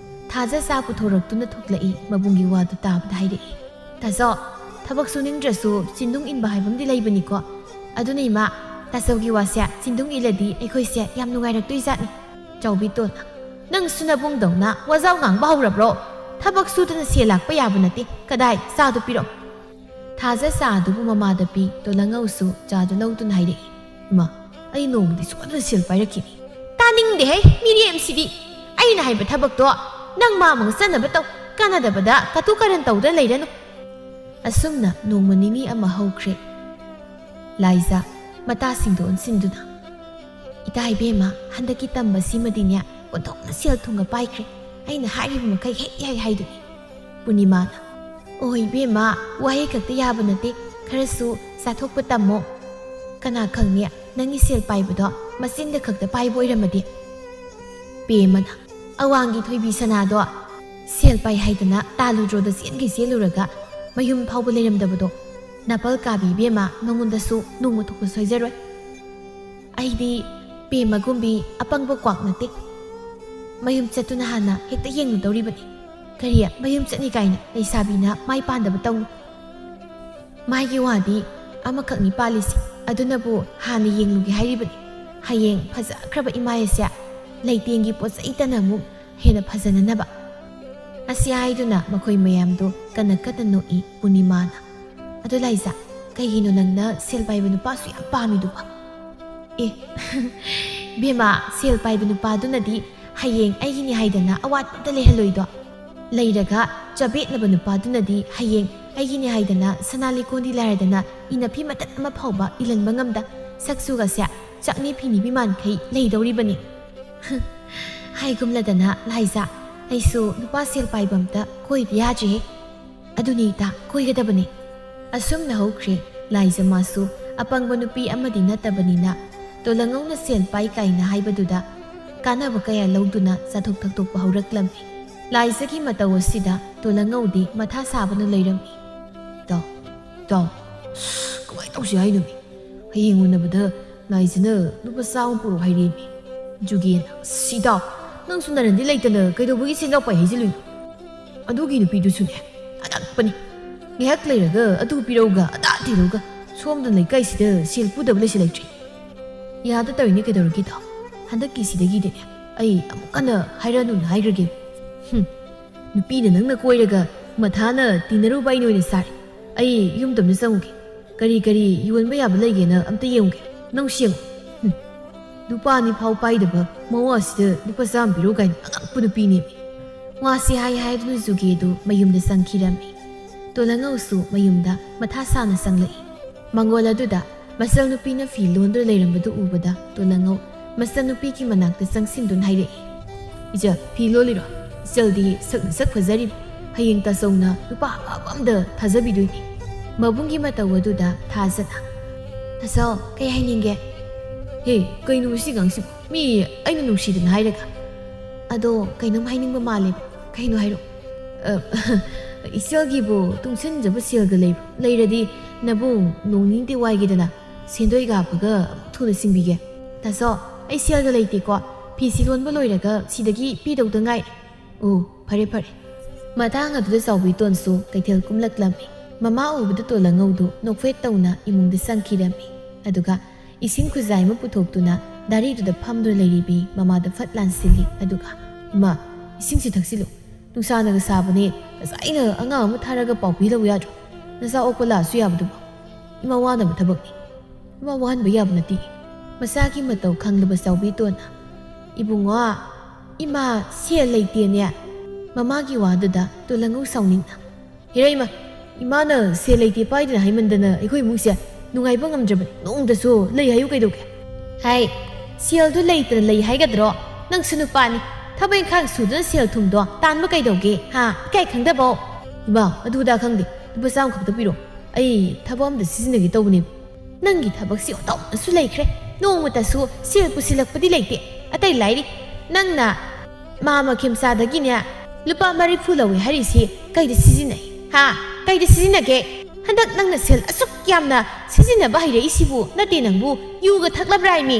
ꯊꯥꯖ ꯆꯥ ꯄꯨꯊꯣꯔꯛꯇꯨꯅ ꯊꯣꯛꯂꯛꯏ꯫ ꯃꯕꯨꯡꯒꯤ ꯋꯥꯗꯨ ꯇꯥꯕꯗ ꯍꯥꯏꯔꯛꯏ, "ꯇꯥꯖꯧ, ꯊꯕꯛ ꯁꯨꯅꯤꯡꯗ꯭ꯔꯁꯨ ꯆꯤꯟꯗꯨꯡ ꯏꯟꯕ ꯍꯥꯏꯕ ꯑꯃꯗꯤ ꯂꯩꯕꯅꯤꯀꯣ꯫ ꯑꯗꯨꯅ ꯏꯃꯥ, ꯇꯥꯖꯧꯒꯤ ꯋꯥꯁꯦ ꯆꯤꯟꯗꯨꯡ ꯏꯜꯂꯗꯤ ꯑꯩꯈꯣꯏꯁꯦ ꯌꯥꯝ ꯅꯨꯡꯉꯥꯏꯔꯛꯇꯣꯏꯖꯥꯠꯅꯤ꯫" "ꯆꯥꯎꯕꯤ ꯇꯣꯟ, ꯅꯪꯁꯨ ꯅꯕꯨꯡꯗꯧꯅ ꯋꯥꯖꯥꯎ ꯉꯥꯡꯕ ꯍꯧꯔꯕ꯭ꯔꯣ? ꯊꯕꯛ ꯁꯨꯗꯅ ꯁꯦꯜ ꯂꯥꯛꯄ ꯌꯥꯕ ꯅꯠꯇꯦ꯫ ꯀꯗꯥꯏ, ꯆꯥꯗꯨ ꯄꯤꯔꯛꯑꯣ꯫" ꯊꯥꯖ ꯆꯥ ꯑꯗꯨꯕꯨ ꯃꯃꯥꯗ ꯄꯤ꯫ ꯇꯣꯂꯪꯉꯧꯁꯨ ꯆꯥꯗꯨ ꯂꯧꯗꯨꯅ ꯍꯥꯏꯔꯛꯏ, "ꯏꯃꯥ, ꯑꯩ ꯅꯣꯡꯃꯗꯤ ꯁꯣꯏꯗꯅ ꯁꯦꯜ ꯄꯥꯏꯔꯛꯈꯤꯅꯤ꯫" "ꯇꯥꯅꯤꯡꯗꯦꯍꯦ, ꯃꯤꯔꯦꯝꯁꯤꯗꯤ꯫ ꯑꯩꯅ ꯍꯥꯏꯕ ꯊꯕꯛꯇꯣ ꯅꯪ ꯃꯥ ꯃꯪꯆꯟꯅꯕ ꯇꯧ, ꯀꯥꯟꯅꯗꯕꯗ ꯀꯇꯨ ꯀꯥꯔꯟ ꯇꯧꯗꯨꯅ ꯂꯩꯔꯅꯨ꯫" ꯑꯁꯨꯝꯅ ꯅꯣꯡꯃ ꯅꯤꯅꯤ ꯑꯃ ꯍꯧꯈ꯭ꯔꯦ꯫ ꯂꯥꯏꯖꯥ, ꯃꯇꯥꯁꯤꯡꯗꯨ ꯑꯣꯟꯁꯤꯟꯗꯨꯅ, "ꯏꯇꯥ ꯏꯕꯦꯝꯃ, ꯍꯟꯗꯛꯀꯤ ꯇꯝꯕꯁꯤꯃꯗꯤꯅꯦ, ꯑꯣꯟꯊꯣꯛꯅ ꯁꯦꯜ ꯊꯨꯝꯒ ꯄꯥꯏꯈ꯭ꯔꯦ꯫ ꯑꯩꯅ ꯍꯥꯏꯔꯤꯕ ꯃꯈꯩ ꯍꯦꯛ ꯌꯥꯏ ꯍꯥꯏꯗꯨꯅꯤ꯫" ꯄꯨꯔꯅꯤꯃꯥꯅ, "ꯑꯣ ꯏꯕꯦꯝꯃ, ꯋꯥꯍꯩ ꯈꯛꯇ ꯌꯥꯕ ꯅꯠꯇꯦ, ꯈꯔꯁꯨ ꯆꯥꯊꯣꯛꯄ ꯇꯝꯃꯣ꯫ ꯀꯅꯥ ꯈꯪꯅꯤ, ꯅꯪꯒꯤ ꯁꯦꯜ ꯄꯥꯏꯕꯗꯣ ꯃꯆꯤꯟꯗ ꯈꯛꯇ ꯄꯥꯏꯕ ꯑꯣꯏꯔꯝꯃꯗꯤ꯫" ꯄꯦꯃꯅ, "ꯑꯋꯥꯡꯒꯤ ꯊꯣꯏꯕꯤ ꯁꯅꯥꯗꯣ ꯁꯦꯜ ꯄꯥꯏ ꯍꯥꯏꯗꯅ ꯇꯥꯂꯨꯗ꯭ꯔꯣꯗ ꯆꯦꯟꯒꯩ ꯆꯦꯜꯂꯨꯔꯒ ꯃꯌꯨꯝ ꯐꯥꯎꯕ ꯂꯩꯔꯝꯗꯕꯗꯣ ꯅꯥꯄꯜ ꯀꯥꯕꯤ ꯏꯕꯦꯝꯃ, ꯅꯉꯣꯟꯗꯁꯨ ꯅꯣꯡꯃ ꯊꯣꯛꯄ ꯁꯣꯏꯖꯔꯣꯏ꯫ ꯑꯩꯗꯤ ꯄꯦꯃꯒꯨꯝꯕꯤ ꯑꯄꯪꯕ ꯀ꯭ꯋꯥꯛ ꯅꯠꯇꯦ꯫ ꯃꯌꯨꯝ ꯆꯠꯇꯨꯅ ꯍꯥꯟꯅ ꯍꯦꯛꯇ ꯌꯦꯡꯂꯨꯗꯧꯔꯤꯕꯅꯤ꯫" "ꯀꯔꯤ, ꯃꯌꯨꯝ ꯆꯠꯅꯤ ꯀꯥꯏꯅ ꯂꯩꯁꯥꯕꯤꯅ ꯃꯥꯏ ꯄꯥꯟꯗꯕ ꯇꯧꯅꯨ꯫ ꯃꯥꯒꯤ ꯋꯥꯗꯤ ꯑꯃꯈꯛꯅꯤ ꯄꯥꯜꯂꯤꯁꯤ, ꯑꯗꯨꯅꯕꯨ ꯍꯥꯟꯅ ꯌꯦꯡꯂꯨꯒꯦ ꯍꯥꯏꯔꯤꯕꯅꯤ꯫ ꯍꯌꯦꯡ ꯐꯖꯈ꯭ꯔꯕ ꯏꯃꯥ ꯑꯁꯦ ꯂꯩꯇꯦꯡꯒꯤ ꯄꯣꯠ ꯆꯩꯇꯅ ꯑꯃꯨꯛ ꯍꯦꯟꯅ ꯐꯖꯅꯅꯕ꯫" ꯑꯁꯤ ꯍꯥꯏꯗꯨꯅ ꯃꯈꯣꯏ ꯃꯌꯥꯝꯗꯣ ꯀꯟꯅ ꯀꯟꯅ ꯅꯣꯛꯏ꯫ ꯄꯨꯔꯅꯤꯃꯥꯅ, "ꯑꯗꯣ ꯂꯥꯏꯖꯥ, ꯀꯩꯒꯤꯅꯣ ꯅꯪꯅ ꯁꯦꯜ ꯄꯥꯏꯕ ꯅꯨꯄꯥꯁꯨ ꯌꯥꯝ ꯄꯥꯝꯃꯤꯗꯨꯕꯣ?" "ꯑꯦ, ꯕꯦꯝꯃ, ꯁꯦꯜ ꯄꯥꯏꯕ ꯅꯨꯄꯥꯗꯨꯅꯗꯤ ꯍꯌꯦꯡ ꯑꯩꯒꯤꯅꯤ ꯍꯥꯏꯗꯅ ꯑꯋꯥꯠꯄ ꯑꯝꯇ ꯂꯩꯍꯜꯂꯣꯏꯗꯣ꯫ ꯂꯩꯔꯒ ꯆꯕꯦꯠꯅꯕ ꯅꯨꯄꯥꯗꯨꯅꯗꯤ ꯍꯌꯦꯡ ꯑꯩꯒꯤꯅꯤ ꯍꯥꯏꯗꯅ ꯁꯅꯥ ꯂꯤꯛꯀꯣꯟꯗꯤ ꯂꯥꯏꯔꯗꯅ ꯏꯅꯐꯤ ꯃꯇꯠ ꯑꯃ ꯐꯥꯎꯕ ꯏꯜꯍꯟꯕ ꯉꯝꯗ ꯁꯛꯆꯨꯒꯁꯦ ꯆꯥꯛꯅꯤ ꯐꯤꯅꯤ ꯃꯤꯃꯥꯟꯈꯩ ꯂꯩꯗꯧꯔꯤꯕꯅꯤ꯫" "ꯍꯥꯏꯒꯨꯝꯂꯗꯅ ꯂꯥꯏꯖꯥ, ꯑꯩꯁꯨ ꯅꯨꯄꯥ ꯁꯦꯜ ꯄꯥꯏꯕ ꯑꯝꯇ ꯀꯣꯏꯗ ꯌꯥꯗ꯭ꯔꯦꯍꯦ꯫" "ꯑꯗꯨꯅꯤ ꯏꯇꯥ, ꯀꯣꯏꯒꯗꯕꯅꯤ꯫" ꯑꯁꯨꯝꯅ ꯍꯧꯈ꯭ꯔꯦ꯫ ꯂꯥꯏꯖ ꯃꯥꯁꯨ ꯑꯄꯪꯕ ꯅꯨꯄꯤ ꯑꯃꯗꯤ ꯅꯠꯇꯕꯅꯤꯅ, ꯇꯣꯂꯉꯧꯅ ꯁꯦꯜ ꯄꯥꯏ ꯀꯥꯏꯅ ꯍꯥꯏꯕꯗꯨꯗ ꯀꯥꯟꯅꯕ ꯀꯌꯥ ꯂꯧꯗꯨꯅ ꯆꯥꯊꯣꯛ ꯊꯛꯇꯣꯛꯄ ꯍꯧꯔꯛꯂꯝꯃꯤ꯫ ꯂꯥꯏꯖꯒꯤ ꯃꯇꯧ ꯑꯁꯤꯗ ꯇꯣꯂꯉꯧꯗꯤ ꯃꯊꯥ ꯁꯥꯕꯅ ꯂꯩꯔꯝꯃꯤ꯫ "ꯏꯇꯥꯎ, ꯏꯇꯥꯎ, ꯑꯁ, ꯀꯃꯥꯏꯅ ꯇꯧꯁꯤ ꯍꯥꯏꯅꯣꯃꯤ? ꯍꯌꯦꯡ ꯎꯅꯕꯗ ꯂꯥꯏꯖꯅ ꯂꯨꯄꯥ ꯆꯥꯝꯃ ꯄꯨꯔꯛꯑꯣ ꯍꯥꯏꯔꯦꯃꯤ꯫" ꯖꯨꯒꯦꯅ, "ꯑꯁ, ꯏꯇꯥꯎ, ꯅꯪꯁꯨ ꯅꯔꯟꯗꯤ ꯂꯩꯇꯅ ꯀꯩꯗꯧꯕꯒꯤ ꯁꯦꯟꯖꯥꯎ ꯄꯥꯏ ꯍꯥꯏꯖꯤꯜꯂꯨꯏꯅꯣ? ꯑꯗꯨꯒꯤ ꯅꯨꯄꯤꯗꯨꯁꯨꯅꯦ, ꯑꯉꯛꯄꯅꯤ꯫ ꯉꯥꯏꯍꯥꯛ ꯂꯩꯔꯒ ꯑꯗꯨ ꯄꯤꯔꯧꯒ ꯑꯗꯥ ꯊꯤꯔꯧꯒ, ꯁꯣꯝꯗ ꯂꯩꯀꯥꯏꯁꯤꯗ ꯁꯦꯜ ꯄꯨꯗꯕ ꯂꯩꯁꯤꯜꯂꯛꯇ꯭ꯔꯦ꯫ ꯌꯥꯗ ꯇꯧꯔꯤꯅꯦ ꯀꯩꯗꯧꯔꯒꯦ ꯏꯇꯥꯎ? ꯍꯟꯗꯛꯀꯤꯁꯤꯗꯒꯤꯗꯤꯅꯦ ꯑꯩ ꯑꯃꯨꯛ ꯍꯟꯅ ꯍꯥꯏꯔꯅꯨꯅ ꯍꯥꯏꯈ꯭ꯔꯒꯦ꯫ ꯍꯨꯝ, ꯅꯨꯄꯤꯅ ꯅꯪꯅ ꯀꯣꯏꯔꯒ ꯃꯊꯥꯅ ꯇꯤꯟꯅꯔꯨꯕ ꯑꯩꯅ ꯑꯣꯏꯅ ꯁꯥꯔꯦ꯫ ꯑꯩ ꯌꯨꯝꯗ ꯑꯝꯇ ꯆꯪꯉꯨꯒꯦ꯫ ꯀꯔꯤ ꯀꯔꯤ ꯌꯣꯟꯕ ꯌꯥꯕ ꯂꯩꯒꯦꯅ ꯑꯝꯇ ꯌꯦꯡꯉꯨꯒꯦ꯫ ꯅꯪ ꯁꯦꯝꯃꯨ꯫" ꯍꯨꯝ, ꯅꯨꯄꯥ ꯑꯅꯤ ꯐꯥꯎ ꯄꯥꯏꯗꯕ ꯃꯋꯥꯁꯤꯗ ꯂꯨꯄꯥ ꯆꯥꯝꯃ ꯄꯤꯔꯛꯎ ꯀꯥꯏꯅ ꯑꯉꯛꯄ ꯅꯨꯄꯤꯅꯦꯃꯤ꯫ ꯋꯥꯁꯤ ꯍꯥꯏ ꯍꯥꯏꯗꯨꯅ ꯖꯨꯒꯦꯗꯨ ꯃꯌꯨꯝꯗ ꯆꯪꯈꯤꯔꯝꯃꯤ꯫ ꯇꯣꯂꯉꯧꯁꯨ ꯃꯌꯨꯝꯗ ꯃꯊꯥ ꯁꯥꯅ ꯆꯪꯂꯛꯏ꯫ ꯃꯪꯒꯣꯜ ꯑꯗꯨꯗ ꯃꯆꯜ ꯅꯨꯄꯤꯅ ꯐꯤ ꯂꯣꯟꯗꯨꯅ ꯂꯩꯔꯝꯕꯗꯨ ꯎꯕꯗ ꯇꯣꯂꯉꯧ ꯃꯆꯜ ꯅꯨꯄꯤꯒꯤ ꯃꯅꯥꯛꯇ ꯆꯪꯁꯤꯟꯗꯨꯅ ꯍꯥꯏꯔꯛꯏ, "ꯏꯆꯜ, ꯐꯤ ꯂꯣꯜꯂꯤꯔꯣ? ꯏꯆꯜꯗꯤ ꯁꯛꯅ ꯁꯛ ꯐꯖꯔꯤꯕ꯫ ꯍꯌꯦꯡ ꯇꯥꯆꯧꯅ ꯅꯨꯄꯥ ꯑꯐꯕ ꯑꯝꯗ ꯊꯥꯖꯕꯤꯗꯣꯏꯅꯤ꯫" ꯃꯕꯨꯡꯒꯤ ꯃꯇꯧ ꯑꯗꯨꯗ ꯊꯥꯖꯅ, "ꯇꯥꯆꯧ, ꯀꯩ ꯍꯥꯏꯅꯤꯡꯒꯦ?" "ꯍꯦ, ꯀꯩꯅꯣ ꯃꯁꯤ ꯑꯉꯥꯡꯁꯤꯕꯨ? ꯃꯤ ꯑꯩꯅ ꯅꯨꯡꯁꯤꯗꯅ ꯍꯥꯏꯔꯒ?" "ꯑꯗꯣ ꯀꯩꯅꯣꯝ ꯍꯥꯏꯅꯤꯡꯕ ꯃꯥꯜꯂꯦꯕ꯫ ꯀꯩꯅꯣ ꯍꯥꯏꯔꯛꯑꯣ꯫" "ꯑ, ꯏꯆꯜꯒꯤꯕꯨ ꯇꯨꯡꯁꯤꯟꯖꯕ ꯁꯦꯜꯒ ꯂꯩꯕ꯭ꯔꯣ? ꯂꯩꯔꯗꯤ ꯅꯕꯨꯡ ꯅꯣꯡ ꯅꯤꯅꯤꯗꯤ ꯋꯥꯏꯒꯦꯗꯅ ꯁꯦꯟꯗꯣꯏꯒ ꯍꯥꯞꯄꯒ ꯑꯃꯨꯛ ꯊꯨꯅ ꯁꯤꯡꯕꯤꯒꯦ꯫" "ꯇꯥꯆꯧ, ꯑꯩ ꯁꯦꯜꯒ ꯂꯩꯇꯦꯀꯣ꯫ ꯐꯤꯁꯤ ꯂꯣꯟꯕ ꯂꯣꯏꯔꯒ ꯁꯤꯗꯒꯤ ꯄꯤꯗꯧꯗ ꯉꯥꯏꯔꯦ꯫" "ꯑꯣ, ꯐꯔꯦ, ꯐꯔꯦ꯫" ꯃꯇꯥꯡ ꯑꯗꯨꯗ ꯆꯥꯎꯕꯤꯇꯣꯟꯁꯨ ꯀꯩꯊꯦꯜ ꯀꯨꯝꯂꯛꯂꯝꯃꯤ꯫ ꯃꯃꯥ ꯎꯕꯗ ꯇꯣꯂꯉꯧꯗꯨ ꯅꯣꯛꯐꯦꯠ ꯇꯧꯅ ꯏꯃꯨꯡꯗ ꯆꯪꯈꯤꯔꯝꯃꯤ꯫ ꯑꯗꯨꯒ ꯏꯁꯤꯡ ꯈꯨꯖꯥꯏ ꯑꯃ ꯄꯨꯊꯣꯛꯇꯨꯅ ꯗꯥꯔꯤꯗꯨꯗ ꯐꯝꯗꯨꯅ ꯂꯩꯔꯤꯕꯤ ꯃꯃꯥꯗ ꯐꯠ ꯂꯥꯟꯁꯤꯜꯂꯤ꯫ ꯑꯗꯨꯒ, "ꯏꯃꯥ, ꯏꯁꯤꯡꯁꯤ ꯊꯛꯆꯤꯜꯂꯨ꯫ ꯅꯨꯡꯁꯥꯅꯒ ꯁꯥꯕꯅꯦ, ꯉꯁꯥꯏꯅ ꯑꯉꯥꯡ ꯑꯃ ꯊꯥꯔꯒ ꯄꯥꯎ ꯄꯤꯍꯜꯂꯧ ꯌꯥꯗ꯭ꯔꯣ? ꯅꯆꯥ ꯑꯣꯛꯄ ꯂꯥꯛꯑꯁꯨ ꯌꯥꯕꯗꯨꯕꯨ꯫" "ꯏꯃꯥ ꯋꯥꯅꯕ ꯊꯕꯛꯅꯤ꯫ ꯏꯃꯥ ꯋꯥꯍꯟꯕ ꯌꯥꯕ ꯅꯠꯇꯦ꯫" ꯃꯆꯥꯒꯤ ꯃꯇꯧ ꯈꯪꯂꯕ ꯆꯥꯎꯕꯤꯇꯣꯟꯅ, "ꯏꯕꯨꯡꯉꯣ, ꯏꯃꯥ ꯁꯦꯜ ꯂꯩꯇꯦꯅꯦ꯫" ꯃꯃꯥꯒꯤ ꯋꯥꯗꯨꯗ ꯇꯣꯂꯉꯧ ꯁꯥꯎꯅꯤꯡꯅ, "ꯍꯦꯔꯥ ꯏꯃꯥ, ꯏꯃꯥꯅ ꯁꯦꯜ ꯂꯩꯇꯦ ꯄꯥꯏꯗꯅ ꯍꯥꯏꯃꯟꯗꯅ ꯑꯩꯈꯣꯏ ꯏꯃꯨꯡꯁꯦ ꯅꯨꯡꯉꯥꯏꯕ ꯉꯝꯗ꯭ꯔꯕꯅꯤ꯫ ꯅꯣꯡꯃꯇꯁꯨ ꯂꯩ ꯍꯥꯏꯌꯨ ꯀꯩꯗꯧꯒꯦ?" "ꯍꯥꯏ, ꯁꯦꯜꯗꯨ ꯂꯩꯇꯅ ꯂꯩ ꯍꯥꯏꯒꯗ꯭ꯔꯣ? ꯅꯪꯁꯨ ꯅꯨꯄꯥꯅꯤ, ꯊꯕꯛ ꯏꯪꯈꯥꯡ ꯁꯨꯗꯨꯅ ꯁꯦꯜ ꯊꯨꯝꯗꯣ ꯇꯥꯟꯕ ꯀꯩꯗꯧꯒꯦ, ꯍꯥ? ꯏꯀꯥꯏ ꯈꯪꯗꯕꯧ?" "ꯏꯃꯥ, ꯑꯗꯨ ꯑꯗꯥ ꯈꯪꯗꯦ, ꯂꯨꯄꯥ ꯆꯥꯝꯃ ꯈꯛꯇ ꯄꯤꯔꯣ꯫ ꯑꯩ ꯊꯕꯛ ꯑꯝꯗ ꯁꯤꯖꯤꯟꯅꯒꯦ ꯇꯧꯕꯅꯦ꯫ ꯅꯪꯒꯤ ꯊꯕꯛꯁꯤ ꯑꯣꯟꯊꯣꯛꯅꯁꯨ ꯂꯩꯈ꯭ꯔꯦ꯫ ꯅꯣꯡꯃꯇꯁꯨ ꯁꯦꯜ ꯄꯨꯁꯤꯜꯂꯛꯄꯗꯤ ꯂꯩꯇꯦ꯫ ꯑꯇꯩ ꯂꯥꯏꯔꯤ, ꯅꯪꯅ ꯃꯥꯃ ꯈꯦꯝꯆꯥꯗꯒꯤꯅꯦ ꯂꯨꯄꯥ ꯃꯔꯤꯐꯨ ꯂꯧꯏ ꯍꯥꯏꯔꯤꯁꯤ ꯀꯩꯗ ꯁꯤꯖꯤꯟꯅꯩ? ꯍꯥ? ꯀꯩꯗ ꯁꯤꯖꯤꯟꯅꯒꯦ? ꯍꯟꯗꯛ ꯅꯪꯅ ꯁꯦꯜ ꯑꯁꯨꯛ ꯌꯥꯝꯅ ꯁꯤꯖꯤꯟꯅꯕ ꯍꯩꯔꯛꯏꯁꯤꯕꯨ ꯅꯠꯇꯦ ꯅꯪꯕꯨ ꯌꯨꯒ ꯊꯛꯂꯕ꯭ꯔꯥ ꯍꯥꯏꯃꯤ?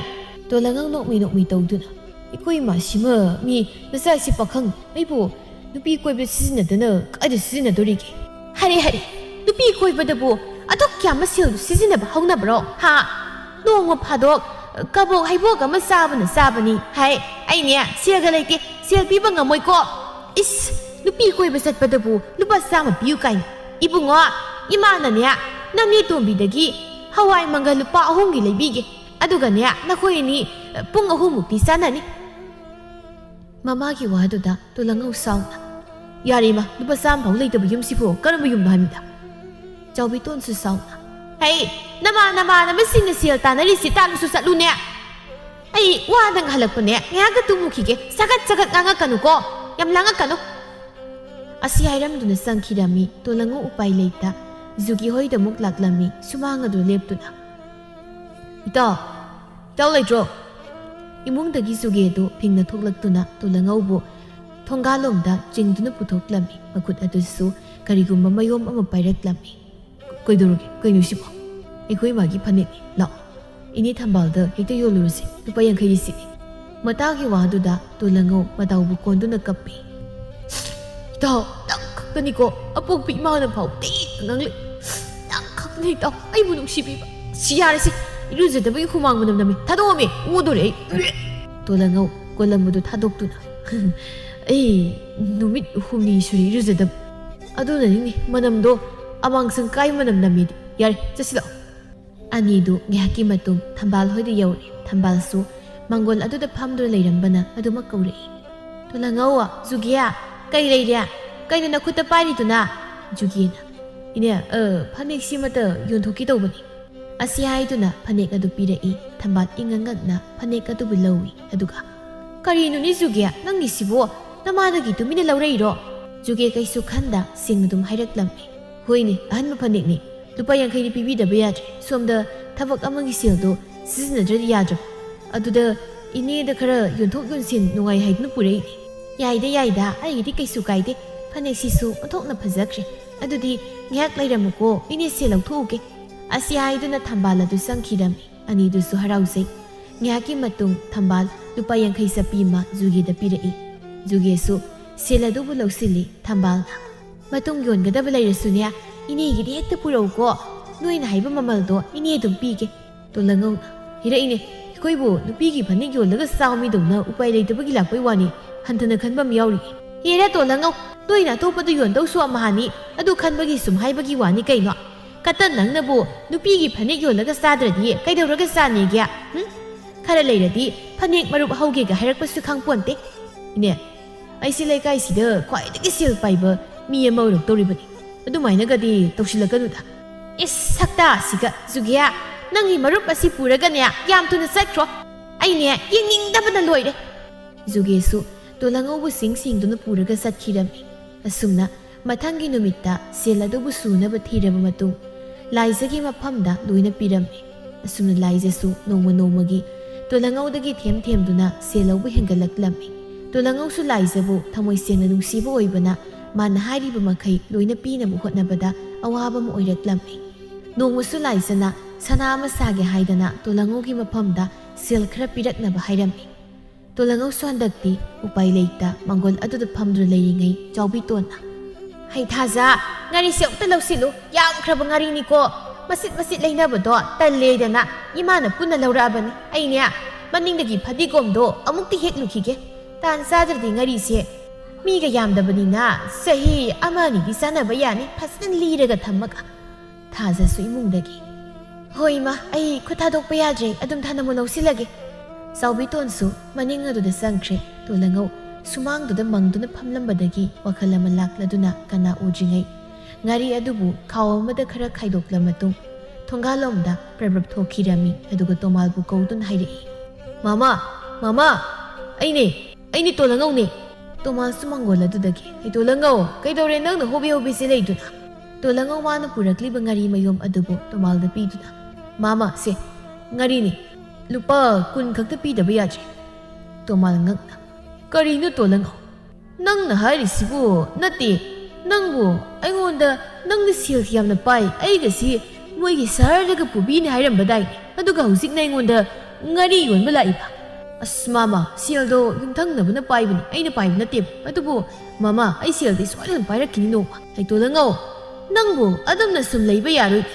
ꯇꯣꯂꯉꯪ ꯅꯣꯛꯃꯤ ꯅꯣꯛꯃꯤ ꯇꯧꯗꯨꯅ, "ꯏꯀꯣ ꯏꯃꯥꯁꯤꯃ, ꯃꯤ ꯃꯆꯥꯁꯤ ꯄꯥꯈꯪ ꯑꯩꯕꯨ ꯅꯨꯄꯤ ꯀꯣꯏꯕ ꯁꯤꯖꯤꯟꯅꯗꯅ ꯀꯥꯏꯗ ꯁꯤꯖꯤꯟꯅꯗꯣꯔꯤꯒꯦ? ꯍꯔꯦ ꯍꯔꯦ, ꯅꯨꯄꯤ ꯀꯣꯏꯕꯗꯕꯨ ꯑꯗꯨꯛ ꯌꯥꯝꯕ ꯁꯦꯜꯗꯨ ꯁꯤꯖꯤꯟꯅꯕ ꯍꯧꯅꯕ꯭ꯔꯣ? ꯍꯥ? ꯅꯣꯡꯃ ꯐꯥꯗꯣꯛ ꯀꯕꯣꯛ ꯍꯩꯕꯣꯛ ꯑꯃ ꯆꯥꯕꯅ ꯆꯥꯕꯅꯤ ꯍꯥꯏ꯫ ꯑꯩꯅꯦ ꯁꯦꯜꯒ ꯂꯩꯇꯦ, ꯁꯦꯜ ꯄꯤꯕ ꯉꯝꯃꯣꯏꯀꯣ꯫ ꯏꯁ, ꯅꯨꯄꯤ ꯀꯣꯏꯕ ꯆꯠꯄꯗꯕꯨ ꯂꯨꯄꯥ ꯆꯥꯝꯃ ꯄꯤꯌꯨ ꯀꯥꯏꯅ꯫ ꯏꯕꯨꯡꯉꯣ, ꯏꯃꯥꯅꯅꯦ ꯅꯝꯅꯦ ꯇꯣꯝꯕꯤꯗꯒꯤ ꯍꯋꯥꯏ ꯃꯪꯒꯜ ꯂꯨꯄꯥ ꯑꯍꯨꯝꯒꯤ ꯂꯩꯕꯤꯒꯦ꯫ ꯑꯗꯨꯒꯅꯦ ꯅꯈꯣꯏ ꯑꯅꯤ ꯄꯨꯡ ꯑꯍꯨꯝꯃꯨꯛꯇꯤ ꯆꯥꯟꯅꯅꯤ꯫" ꯃꯃꯥꯒꯤ ꯋꯥꯗꯨꯗ ꯇꯣꯂꯉꯧ ꯁꯥꯎꯅ, "ꯌꯥꯔꯦ ꯏꯃꯥ, ꯂꯨꯄꯥ ꯆꯥꯝꯃ ꯐꯥꯎ ꯂꯩꯇꯕ ꯌꯨꯝꯁꯤꯕꯨ ꯀꯔꯝꯕ ꯌꯨꯝꯅꯣ ꯍꯥꯏꯕꯅꯤꯗ?" ꯆꯥꯎꯕꯤꯇꯣꯟꯁꯨ ꯁꯥꯎꯅ, "ꯍꯩ, ꯅꯃꯥ ꯅꯃꯥꯟꯅꯕꯁꯤꯡꯅ ꯁꯦꯜ ꯇꯥꯟꯅꯔꯤꯁꯤ ꯇꯥꯜꯂꯨꯁꯨ ꯆꯠꯂꯨꯅꯦ꯫ ꯑꯩ ꯋꯥꯗ ꯉꯥꯏꯍꯜꯂꯛꯄꯅꯦ, ꯉꯥꯏꯍꯥꯛꯇ ꯇꯨꯝꯃꯨꯈꯤꯒꯦ, ꯆꯒꯠ ꯆꯒꯠ ꯉꯥꯡꯉꯛꯀꯅꯨꯀꯣ, ꯌꯥꯝ ꯂꯥꯡꯉꯛꯀꯅꯨ꯫" ꯑꯁꯤ ꯍꯥꯏꯔꯝꯗꯨꯅ ꯆꯪꯈꯤꯔꯝꯃꯤ꯫ ꯇꯣꯂꯉꯧ ꯎꯄꯥꯏ ꯂꯩꯇ ꯖꯨꯒꯤ ꯍꯣꯏꯗ ꯑꯃꯨꯛ ꯂꯥꯛꯂꯝꯃꯤ, ꯁꯨꯃꯥꯡ ꯑꯗꯨ ꯂꯦꯞꯇꯨꯅ꯫ "ꯏꯇꯥꯎ, ꯏꯇꯥꯎ ꯂꯩꯇ꯭ꯔꯣ?" ꯏꯃꯨꯡꯗꯒꯤ ꯖꯨꯒꯦꯗꯨ ꯐꯤꯡꯅ ꯊꯣꯛꯂꯛꯇꯨꯅ ꯇꯣꯂꯉꯧꯕꯨ ꯊꯣꯡꯒꯥꯜꯂꯣꯝꯗ ꯆꯤꯡꯗꯨꯅ ꯄꯨꯊꯣꯛꯂꯝꯃꯤ꯫ ꯃꯈꯨꯠ ꯑꯗꯨꯁꯨ ꯀꯔꯤꯒꯨꯝꯕ ꯃꯌꯣꯝ ꯑꯃ ꯄꯥꯏꯔꯛꯂꯝꯃꯤ꯫ "ꯀꯩꯗꯧꯔꯒꯦ? ꯀꯩꯅꯣ ꯁꯤꯕꯣ?" "ꯑꯩꯈꯣꯏ ꯃꯥꯒꯤ ꯐꯅꯦꯛꯅꯤ꯫ ꯂꯥꯛꯑꯣ, ꯏꯅꯦ ꯊꯝꯕꯥꯜꯗ ꯍꯦꯛꯇ ꯌꯣꯜꯂꯨꯔꯁꯤ꯫ ꯂꯨꯄꯥ ꯌꯥꯡꯈꯩꯒꯤ ꯁꯤꯠꯅꯤ꯫" ꯃꯇꯥꯒꯤ ꯋꯥꯗꯨꯗ ꯇꯣꯂꯉꯧ ꯃꯇꯥꯎꯕꯨ ꯀꯣꯟꯗꯨꯅ ꯀꯞꯄꯤ꯫ "ꯏꯇꯥꯎ, ꯅꯪ ꯈꯛꯇꯅꯤꯀꯣ ꯑꯄꯣꯛꯄꯤ ꯏꯃꯥꯅ ꯐꯥꯎ ꯇꯦꯛꯅ ꯉꯥꯡꯂꯤ꯫ ꯅꯪ ꯈꯛꯇꯅꯤ ꯏꯇꯥꯎ ꯑꯩꯕꯨ ꯅꯨꯡꯁꯤꯕꯤꯕ꯫ ꯁꯤ ꯌꯥꯔꯦꯁꯦ, ꯏꯔꯨꯖꯗꯕꯒꯤ ꯍꯨꯃꯥꯡ ꯃꯅꯝ ꯅꯝꯃꯤ꯫ ꯊꯥꯗꯣꯛꯑꯝꯃꯤ, ꯑꯣꯗꯣꯔꯦ ꯑꯩ꯫" ꯇꯣꯂꯉꯧ ꯀꯣꯂꯝꯕꯗꯨ ꯊꯥꯗꯣꯛꯇꯨꯅ, "ꯑꯩ ꯅꯨꯃꯤꯠ ꯍꯨꯝꯅꯤ ꯁꯨꯔꯦ ꯏꯔꯨꯖꯗꯕ꯫ ꯑꯗꯨꯅꯅꯤꯅꯦ ꯃꯅꯝꯗꯣ ꯑꯃꯥꯡꯁꯪ ꯀꯥꯏ ꯃꯅꯝ ꯅꯝꯃꯦꯗꯤ꯫ ꯌꯥꯔꯦ, ꯆꯠꯁꯤꯂꯥꯛꯑꯣ꯫" ꯑꯅꯤꯗꯨ ꯉꯥꯏꯍꯥꯛꯀꯤ ꯃꯇꯨꯡ ꯊꯝꯕꯥꯜ ꯍꯣꯏꯗ ꯌꯧꯔꯦ꯫ ꯊꯝꯕꯥꯜꯁꯨ ꯃꯥꯡꯒꯣꯜ ꯑꯗꯨꯗ ꯐꯝꯗꯨꯅ ꯂꯩꯔꯝꯕꯅ ꯑꯗꯨꯃꯛ ꯀꯧꯔꯛꯏ꯫ "ꯇꯣꯂꯉꯧ, ꯖꯨꯒꯦ, ꯀꯩ ꯂꯩꯔꯦ? ꯀꯩꯅꯣ ꯅꯈꯨꯠꯇ ꯄꯥꯏꯔꯤꯗꯨꯅ?" ꯖꯨꯒꯦꯅ, "ꯏꯅꯦ, ꯑ, ꯐꯅꯦꯛꯁꯤꯃꯇ ꯌꯣꯟꯊꯣꯛꯀꯦ ꯇꯧꯕꯅꯤ꯫" ꯑꯁꯤ ꯍꯥꯏꯗꯨꯅ ꯐꯅꯦꯛ ꯑꯗꯨ ꯄꯤꯔꯛꯏ꯫ ꯊꯝꯕꯥꯜ ꯏꯉꯛ ꯉꯛꯅ ꯐꯅꯦꯛ ꯑꯗꯨꯕꯨ ꯂꯧꯏ꯫ ꯑꯗꯨꯒ, "ꯀꯔꯤꯅꯣꯅꯦ ꯖꯨꯒꯦ, ꯅꯪꯒꯤꯁꯤꯕꯨ ꯅꯃꯥꯗꯒꯤ ꯇꯨꯃꯤꯟꯅ ꯂꯧꯔꯛꯏꯔꯣ?" ꯖꯨꯒꯦ ꯀꯩꯁꯨ ꯈꯟꯗ ꯁꯤꯡ ꯑꯗꯨꯝ ꯍꯥꯏꯔꯛꯂꯝꯃꯤ꯫ "ꯍꯣꯏꯅꯦ, ꯑꯍꯟꯕ ꯐꯅꯦꯛꯅꯤ꯫ ꯂꯨꯄꯥ ꯌꯥꯡꯈꯩꯗꯤ ꯄꯤꯕꯤꯗꯕ ꯌꯥꯗ꯭ꯔꯦ꯫ ꯁꯣꯝꯗ ꯊꯕꯛ ꯑꯃꯒꯤ ꯁꯦꯜꯗꯣ ꯁꯤꯖꯤꯟꯅꯗ꯭ꯔꯗꯤ ꯌꯥꯗ꯭ꯔꯕ꯫ ꯑꯗꯨꯗ ꯏꯅꯦꯗ ꯈꯔ ꯌꯣꯟꯊꯣꯛ ꯌꯣꯟꯁꯤꯟ ꯅꯨꯡꯉꯥꯏ ꯍꯥꯏꯗꯨꯅ ꯄꯨꯔꯛꯏꯅꯦ꯫ ꯌꯥꯏꯗ, ꯌꯥꯏꯗ, ꯑꯩꯒꯤꯗꯤ ꯀꯩꯁꯨ ꯀꯥꯏꯗꯦ꯫ ꯐꯅꯦꯛꯁꯤꯁꯨ ꯑꯣꯟꯊꯣꯛꯅ ꯐꯖꯈ꯭ꯔꯦ꯫ ꯑꯗꯨꯗꯤ ꯉꯥꯏꯍꯥꯛ ꯂꯩꯔꯝꯃꯨꯀꯣ, ꯏꯅꯦ ꯁꯦꯜ ꯂꯧꯊꯣꯛꯎꯒꯦ꯫ ꯑꯁꯤ ꯍꯥꯏꯗꯨꯅ ꯊꯝꯕꯥꯜ ꯑꯗꯨ ꯆꯪꯈꯤꯔꯝꯃꯤ꯫ ꯑꯅꯤꯗꯨꯁꯨ ꯍꯔꯥꯎꯖꯩ꯫ ꯉꯥꯏꯍꯥꯛꯀꯤ ꯃꯇꯨꯡ ꯊꯝꯕꯥꯜ ꯂꯨꯄꯥ ꯌꯥꯡꯈꯩ ꯆꯠꯄꯤ ꯑꯃ ꯖꯨꯒꯦꯗ ꯄꯤꯔꯛꯏ꯫ ꯖꯨꯒꯦꯁꯨ ꯁꯦꯜ ꯑꯗꯨꯕꯨ ꯂꯧꯁꯤꯜꯂꯤ꯫ ꯊꯝꯕꯥꯜꯅ, "ꯃꯇꯨꯡ ꯌꯣꯟꯒꯗꯕ ꯂꯩꯔꯁꯨꯅꯦ, ꯏꯅꯦꯒꯤꯗꯤ ꯍꯦꯛꯇ ꯄꯨꯔꯛꯎꯀꯣ꯫ ꯅꯣꯏꯅ ꯍꯥꯏꯕ ꯃꯃꯜꯗꯣ ꯏꯅꯦ ꯑꯗꯨꯝ ꯄꯤꯒꯦ"꯫ ꯇꯣꯜꯍꯉꯧꯅ, "ꯍꯤꯔꯛꯏꯅꯦ, ꯑꯩꯈꯣꯏꯕꯨ ꯅꯨꯄꯤꯒꯤ ꯐꯅꯦꯛ ꯌꯣꯜꯂꯒ ꯆꯥꯕ ꯃꯤꯗꯧꯅ ꯎꯄꯥꯏ ꯂꯩꯇꯕꯒꯤ ꯂꯥꯛꯄꯩ ꯋꯥꯅꯤ, ꯍꯟꯊꯅ ꯈꯟꯕ ꯑꯃ ꯌꯥꯎꯔꯤ"꯫ "ꯍꯦꯔꯥ ꯇꯣꯜꯍꯉꯧ, ꯅꯣꯏꯅ ꯑꯇꯣꯞꯄꯗ ꯌꯣꯟꯗꯧꯁꯨ ꯑꯃꯍꯥꯅꯤ, ꯑꯗꯨ ꯈꯟꯕꯒꯤ ꯁꯨꯝ ꯍꯥꯏꯕꯒꯤ ꯋꯥꯅꯤ ꯀꯩꯅꯣ? ꯀꯇꯟ ꯅꯪꯅꯕꯨ ꯅꯨꯄꯤꯒꯤ ꯐꯅꯦꯛ ꯌꯣꯜꯂꯒ ꯆꯥꯗ꯭ꯔꯗꯤ ꯀꯩꯗꯧꯔꯒ ꯆꯥꯅꯦꯒꯦ? ꯍꯨꯝ? ꯈꯔ ꯂꯩꯔꯗꯤ ꯐꯅꯦꯛ ꯃꯔꯨꯞ ꯍꯧꯒꯦꯒ ꯍꯥꯏꯔꯛꯄꯁꯨ ꯈꯪꯄꯣꯟꯇꯦ꯫ ꯏꯅꯦ, ꯑꯩꯁꯦ ꯂꯩꯀꯥꯏꯁꯤꯗ ꯈ꯭ꯋꯥꯏꯗꯒꯤ ꯁꯦꯜ ꯄꯥꯏꯕ ꯃꯤ ꯑꯃ ꯑꯣꯏꯔꯛꯇꯧꯔꯤꯕꯅꯤ꯫ ꯑꯗꯨꯃꯥꯏꯅꯒꯗꯤ ꯇꯧꯁꯤꯜꯂꯛꯀꯅꯨꯗ꯫ ꯏꯁ, ꯁꯛꯇꯥꯁꯤꯒ, ꯖꯨꯒꯦ, ꯅꯪꯒꯤ ꯃꯔꯨꯞ ꯑꯁꯤ ꯄꯨꯔꯒꯅꯦ, ꯌꯥꯝ ꯊꯨꯅ ꯆꯠꯈ꯭ꯔꯣ꯫ ꯑꯩꯅꯦ, ꯌꯦꯡꯅꯤꯡꯗꯕꯅ ꯂꯣꯏꯔꯦ꯫ ꯖꯨꯒꯦꯁꯨ ꯇꯣꯜꯍꯉꯧꯕꯨ ꯁꯤꯡ ꯁꯤꯡꯗꯨꯅ ꯄꯨꯔꯒ ꯆꯠꯈꯤꯔꯝꯃꯤ꯫ ꯑꯁꯨꯝꯅ ꯃꯊꯪꯒꯤ ꯅꯨꯃꯤꯠꯇ ꯁꯦꯜ ꯑꯗꯨꯕꯨ ꯁꯨꯅꯕ ꯊꯤꯔꯕ ꯃꯇꯨꯡ, ꯂꯥꯏꯖꯒꯤ ꯃꯐꯝꯗ ꯂꯣꯏꯅ ꯄꯤꯔꯝꯃꯤ꯫ ꯑꯁꯨꯝꯅ ꯂꯥꯏꯖꯁꯨ ꯅꯣꯡꯃ ꯅꯣꯡꯃꯒꯤ ꯇꯣꯜꯍꯉꯧꯗꯒꯤ ꯊꯦꯝ ꯊꯦꯝꯗꯨꯅ ꯁꯦꯜ ꯂꯧꯕ ꯍꯦꯟꯒꯠꯂꯛꯂꯝꯃꯤ꯫ ꯇꯣꯜꯍꯉꯧꯁꯨ ꯂꯥꯏꯖꯕꯨ ꯊꯃꯣꯏ ꯁꯦꯡꯅ ꯅꯨꯡꯁꯤꯕ ꯑꯣꯏꯕꯅ, ꯃꯥꯅ ꯍꯥꯏꯔꯤꯕ ꯃꯈꯩ ꯂꯣꯏꯅ ꯄꯤꯅꯕ ꯍꯣꯠꯅꯕꯗ ꯑꯋꯥꯕ ꯑꯃ ꯑꯣꯏꯔꯛꯂꯝꯃꯤ꯫ ꯅꯣꯡꯃꯁꯨ ꯂꯥꯏꯖꯅ ꯁꯅꯥ ꯑꯃ ꯁꯥꯒꯦ ꯍꯥꯏꯗꯅ ꯇꯣꯜꯍꯉꯧꯒꯤ ꯃꯐꯝꯗ ꯁꯦꯜ ꯈꯔ ꯄꯤꯔꯛꯅꯕ ꯍꯥꯏꯔꯝꯃꯤ꯫ ꯇꯣꯜꯍꯉꯧꯁꯨ ꯍꯟꯗꯛꯇꯤ ꯎꯄꯥꯏ ꯂꯩꯇ ꯃꯪꯒꯣꯜ ꯑꯗꯨꯗ ꯐꯝꯗꯨꯅ ꯂꯩꯔꯤꯉꯩ ꯆꯥꯎꯕꯤꯇꯣꯟꯅ, "ꯍꯩ ꯊꯥꯖ, ꯉꯥꯔꯤꯁꯦ ꯑꯃꯨꯛꯇ ꯂꯧꯁꯤꯜꯂꯨ, ꯌꯥꯝꯈ꯭ꯔꯕ ꯉꯥꯔꯤꯅꯤꯀꯣ꯫ ꯃꯆꯤꯠ ꯃꯆꯤꯠ ꯂꯩꯅꯕꯗꯣ ꯇꯜꯂꯦꯗꯅ ꯏꯃꯥꯅ ꯄꯨꯟꯅ ꯂꯧꯔꯛꯑꯕꯅꯤ꯫ ꯑꯩꯅꯦ ꯃꯅꯤꯡꯗꯒꯤ ꯐꯗꯤꯒꯣꯝꯗꯣ ꯑꯃꯨꯛꯇ ꯍꯦꯛꯂꯨꯈꯤꯒꯦ꯫ ꯇꯥꯟ ꯆꯥꯗ꯭ꯔꯗꯤ ꯉꯥꯔꯤꯁꯦ ꯃꯤꯒ ꯌꯥꯝꯗꯕꯅꯤꯅ ꯆꯍꯤ ꯑꯃ ꯑꯅꯤꯗꯤ ꯆꯥꯅꯕ ꯌꯥꯅꯤ, ꯐꯖꯅ ꯂꯤꯔꯒ ꯊꯝꯃꯒ"꯫ ꯊꯥꯖꯁꯨ ꯏꯃꯨꯡꯗꯒꯤ, "ꯍꯣꯏ ꯏꯃꯥ, ꯑꯩ ꯈꯨꯠ ꯊꯥꯗꯣꯛꯄ ꯌꯥꯗ꯭ꯔꯦ, ꯑꯗꯨꯝ ꯊꯅꯝꯃꯨ, ꯂꯧꯁꯤꯜꯂꯒꯦ"꯫ ꯆꯥꯎꯕꯤꯇꯣꯟꯁꯨ ꯃꯅꯤꯡ ꯑꯗꯨꯗ ꯆꯪꯈ꯭ꯔꯦ꯫ ꯇꯣꯜꯍꯉꯧ ꯁꯨꯃꯥꯡꯗꯨꯗ ꯃꯪꯗꯨꯅ ꯐꯝꯂꯝꯕꯗꯒꯤ ꯋꯥꯈꯜ ꯑꯃ ꯂꯥꯛꯂꯗꯨꯅ ꯀꯅꯥ ꯎꯗ꯭ꯔꯤꯉꯩ ꯉꯥꯔꯤ ꯑꯗꯨꯕꯨ ꯈꯥꯎ ꯑꯃꯗ ꯈꯔ ꯈꯥꯏꯗꯣꯛꯂ ꯃꯇꯨꯡ ꯊꯣꯡꯒꯥꯜꯂꯣꯝꯗ ꯄ꯭ꯔꯞ ꯄ꯭ꯔꯞ ꯊꯣꯛꯈꯤꯔꯝꯃꯤ꯫ ꯑꯗꯨꯒ ꯇꯣꯃꯥꯜꯕꯨ ꯀꯧꯗꯨꯅ ꯍꯥꯏꯔꯛꯏ, "ꯃꯃꯥ, ꯃꯃꯥ, ꯑꯩꯅꯦ, ꯑꯩꯅꯦ ꯇꯣꯜꯍꯉꯧꯅꯦ"꯫ ꯇꯣꯃꯥꯜꯁꯨ ꯃꯪꯒꯣꯜ ꯑꯗꯨꯗꯒꯤ, "ꯑꯩ ꯇꯣꯜꯍꯉꯧ, ꯀꯩꯗꯧꯔꯦ ꯅꯪꯅ ꯍꯣꯕꯦ ꯍꯣꯕꯦ ꯆꯦꯜꯂꯛꯏꯗꯨꯅ?" ꯇꯣꯂꯪꯉꯧ ꯃꯥꯅ ꯄꯨꯔꯛꯂꯤꯕ ꯉꯥꯔꯤ ꯃꯌꯨꯝ ꯑꯗꯨꯕꯨ ꯇꯣꯃꯥꯜꯗ ꯄꯤꯗꯨꯅ, "ꯃꯥꯃ, ꯁꯦ, ꯉꯥꯔꯤꯅꯤ꯫ ꯂꯨꯄꯥ ꯀꯨꯟ ꯈꯛꯇ ꯄꯤꯗꯕ ꯌꯥꯗ꯭ꯔꯦ꯫" ꯇꯣꯃꯥꯜ ꯉꯛꯅ, "ꯀꯔꯤꯅꯣ ꯇꯣꯂꯪꯉꯧ? ꯅꯪꯅ ꯍꯥꯏꯔꯤꯁꯤꯕꯨ? ꯅꯠꯇꯦ, ꯅꯪꯕꯨ ꯑꯩꯉꯣꯟꯗ ꯅꯪꯗꯤ ꯁꯦꯜ ꯌꯥꯝꯅ ꯄꯥꯏ, ꯑꯩꯒꯁꯤ ꯃꯣꯏꯒꯤ ꯁꯍꯔꯗꯒ ꯄꯨꯕꯤꯅꯤ ꯍꯥꯏꯔꯝꯕꯗꯥꯏꯅꯦ, ꯑꯗꯨꯒ ꯍꯧꯖꯤꯛꯅ ꯑꯩꯉꯣꯟꯗ ꯉꯥꯔꯤ ꯌꯣꯟꯕ ꯂꯥꯛꯏꯕ?" "ꯑꯁ ꯃꯥꯃ, ꯁꯦꯜꯗꯣ ꯌꯨꯝꯊꯪꯅꯕꯅ ꯄꯥꯏꯕꯅꯤ, ꯑꯩꯅ ꯄꯥꯏꯕ ꯅꯠꯇꯦꯕ꯫ ꯑꯗꯨꯕꯨ ꯃꯥꯃ, ꯑꯩ ꯁꯦꯜꯗꯤ ꯁꯣꯏꯗꯅ ꯄꯥꯏꯔꯛꯈꯤꯅꯤ ꯅꯣꯡꯃ꯫" "ꯍꯩ ꯇꯣꯂꯪꯉꯧ, ꯅꯪꯕꯨ ꯑꯗꯨꯝꯅ ꯁꯨꯝ ꯂꯩꯕ ꯌꯥꯔꯣꯏ꯫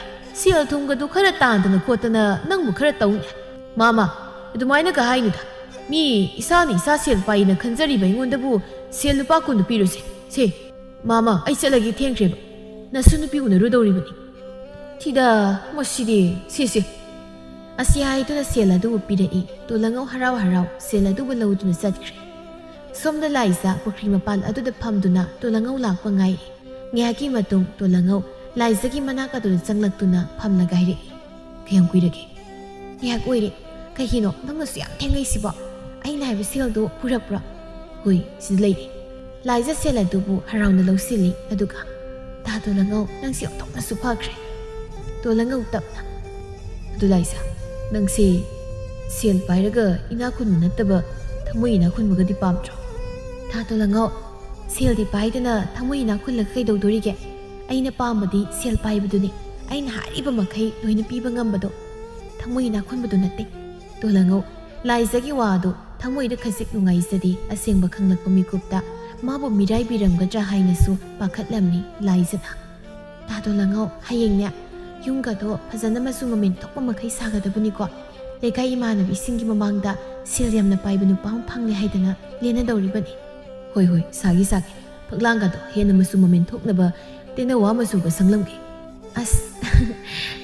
ꯁꯦꯜ ꯊꯨꯝꯒꯗꯨ ꯈꯔ ꯇꯥꯟꯗꯅ ꯈꯣꯠꯇꯅ ꯅꯪꯕꯨ ꯈꯔ ꯇꯧꯅꯦ꯫" "ꯃꯥꯃ, ꯑꯗꯨꯃꯥꯏꯅꯒ ꯍꯥꯏꯅꯨꯗ꯫ ꯃꯤ ꯏꯁꯥꯅ ꯏꯁꯥ ꯁꯦꯜ ꯄꯥꯏꯅ ꯈꯟꯖꯔꯤꯕ ꯑꯩꯉꯣꯟꯗꯕꯨ ꯁꯦꯜ ꯂꯨꯄꯥ ꯀꯨꯟꯗꯨ ꯄꯤꯔꯨꯁꯦ꯫ ꯁꯦ, ꯃꯥꯃ, ꯑꯩ ꯆꯠꯂꯒꯦ, ꯊꯦꯡꯈ꯭ꯔꯦꯕ꯫ ꯅꯁꯨ ꯅꯨꯄꯤ ꯎꯅꯔꯨꯗꯧꯔꯤꯕꯅꯤ꯫" "ꯊꯤꯗ, ꯃꯁꯤꯗꯤ, ꯁꯦ, ꯁꯦ꯫" ꯑꯁꯤ ꯍꯥꯏꯗꯨꯅ ꯁꯦꯜ ꯑꯗꯨꯕꯨ ꯄꯤꯔꯛꯏ꯫ ꯇꯣꯂꯪꯉꯧ ꯍꯔꯥꯎ ꯍꯔꯥꯎ ꯁꯦꯜ ꯑꯗꯨꯕꯨ ꯂꯧꯗꯨꯅ ꯆꯠꯈ꯭ꯔꯦ꯫ ꯁꯣꯝꯗ ꯂꯥꯏꯖꯥ ꯄꯨꯈ꯭ꯔꯤ ꯃꯄꯥꯟ ꯑꯗꯨꯗ ꯐꯝꯗꯨꯅ ꯇꯣꯂꯪꯉꯧ ꯂꯥꯛꯄ ꯉꯥꯏꯔꯤ꯫ ꯉꯥꯏꯍꯥꯛꯀꯤ ꯃꯇꯨꯡ ꯇꯣꯂꯪꯉꯧ ꯂꯥꯏꯖꯥꯒꯤ ꯃꯅꯥꯛ ꯑꯗꯨꯗ ꯆꯪꯂꯛꯇꯨꯅ ꯐꯝꯂꯒ ꯍꯥꯏꯔꯛꯏ, "ꯀꯌꯥꯝ ꯀꯨꯏꯔꯒꯦ?" "ꯉꯥꯏꯍꯥꯛ ꯑꯣꯏꯔꯦ꯫ ꯀꯩꯒꯤꯅꯣ ꯅꯪꯅꯁꯨ ꯌꯥꯝ ꯊꯦꯡꯉꯛꯏꯁꯤꯕꯣ? ꯑꯩꯅ ꯍꯥꯏꯕ ꯁꯦꯜꯗꯣ ꯄꯨꯔꯛꯄ꯭ꯔꯣ?" "ꯍꯣꯏ, ꯁꯤꯗ ꯂꯩꯔꯦ꯫" ꯂꯥꯏꯖꯥ ꯁꯦꯜ ꯑꯗꯨꯕꯨ ꯍꯔꯥꯎꯅ ꯂꯧꯁꯤꯜꯂꯤ, ꯑꯗꯨꯒ, "ꯇꯥ ꯇꯣꯂꯪꯉꯧ, ꯅꯪꯁꯦ ꯑꯣꯟꯊꯣꯛꯅꯁꯨ ꯐꯈ꯭ꯔꯦ꯫" ꯇꯣꯂꯪꯉꯧ ꯇꯞꯅ, "ꯑꯗꯨ ꯂꯥꯏꯖꯥ, ꯅꯪꯁꯦ ꯁꯦꯜ ꯄꯥꯏꯔꯒ ꯏꯅꯥꯛ ꯈꯨꯟꯕ ꯅꯠꯇꯕ ꯊꯃꯣꯏ ꯏꯅꯥꯛ ꯈꯨꯟꯕꯒꯗꯤ ꯄꯥꯝꯗ꯭ꯔꯣ?" "ꯇꯥ ꯇꯣꯂꯪꯉꯧ, ꯁꯦꯜꯗꯤ ꯄꯥꯏꯗꯅ ꯊꯃꯣꯏ ꯏꯅꯥꯛ ꯈꯨꯜꯂꯒ ꯀꯩꯗꯧꯗꯣꯔꯤꯒꯦ? ꯑꯩꯅ ꯄꯥꯝꯕꯗꯤ ꯁꯦꯜ ꯄꯥꯏꯕꯗꯨꯅꯤ꯫ ꯑꯩꯅ ꯍꯥꯏꯔꯤꯕ ꯃꯈꯩ ꯂꯣꯏꯅ ꯄꯤꯕ ꯉꯝꯕꯗꯣ, ꯊꯃꯣꯏ ꯏꯅꯥꯛ ꯈꯨꯟꯕꯗꯨ ꯅꯠꯇꯦ꯫" ꯇꯣꯂꯪꯉꯧ, ꯂꯥꯏꯖꯥꯒꯤ ꯋꯥ ꯑꯗꯨ ꯊꯃꯣꯏꯗ ꯈꯖꯤꯛ ꯅꯨꯡꯉꯥꯏꯖꯗꯦ꯫ ꯑꯁꯦꯡꯕ ꯈꯪꯂꯛꯄ ꯃꯤꯀꯨꯞꯇ ꯃꯥꯕꯨ ꯃꯤꯔꯥꯏꯕꯤꯔꯝꯒꯗ꯭ꯔꯥ ꯍꯥꯏꯅꯁꯨ ꯄꯥꯈꯠꯂꯝꯃꯤ ꯂꯥꯏꯖꯥꯅ꯫ "ꯇꯥ ꯇꯣꯂꯪꯉꯧ, ꯍꯌꯦꯡꯅꯦ ꯌꯨꯝꯒꯗꯣ ꯐꯖꯅ ꯃꯆꯨ ꯃꯃꯦꯟ ꯊꯣꯛꯄ ꯃꯈꯩ ꯁꯥꯒꯗꯕꯅꯤꯀꯣ꯫ ꯂꯩꯀꯥꯏ ꯏꯃꯥꯟꯅꯕꯤꯁꯤꯡꯒꯤ ꯃꯃꯥꯡꯗ ꯁꯦꯜ ꯌꯥꯝꯅ ꯄꯥꯏꯕ ꯅꯨꯄꯥ ꯑꯃ ꯐꯪꯂꯦ ꯍꯥꯏꯗꯅ ꯂꯦꯟꯅꯗꯧꯔꯤꯕꯅꯤ꯫" "ꯍꯣꯏ, ꯍꯣꯏ, ꯁꯥꯒꯦ, ꯁꯥꯒꯦ꯫ ꯐꯛꯂꯥꯡꯒꯗꯣ ꯍꯦꯟꯅ ꯃꯆꯨ ꯃꯃꯦꯟ ꯊꯣꯛꯅꯕ ꯇꯦꯟꯅꯋꯥ ꯃꯆꯨꯒ ꯁꯪꯂꯝꯒꯦ꯫" "ꯑꯁ,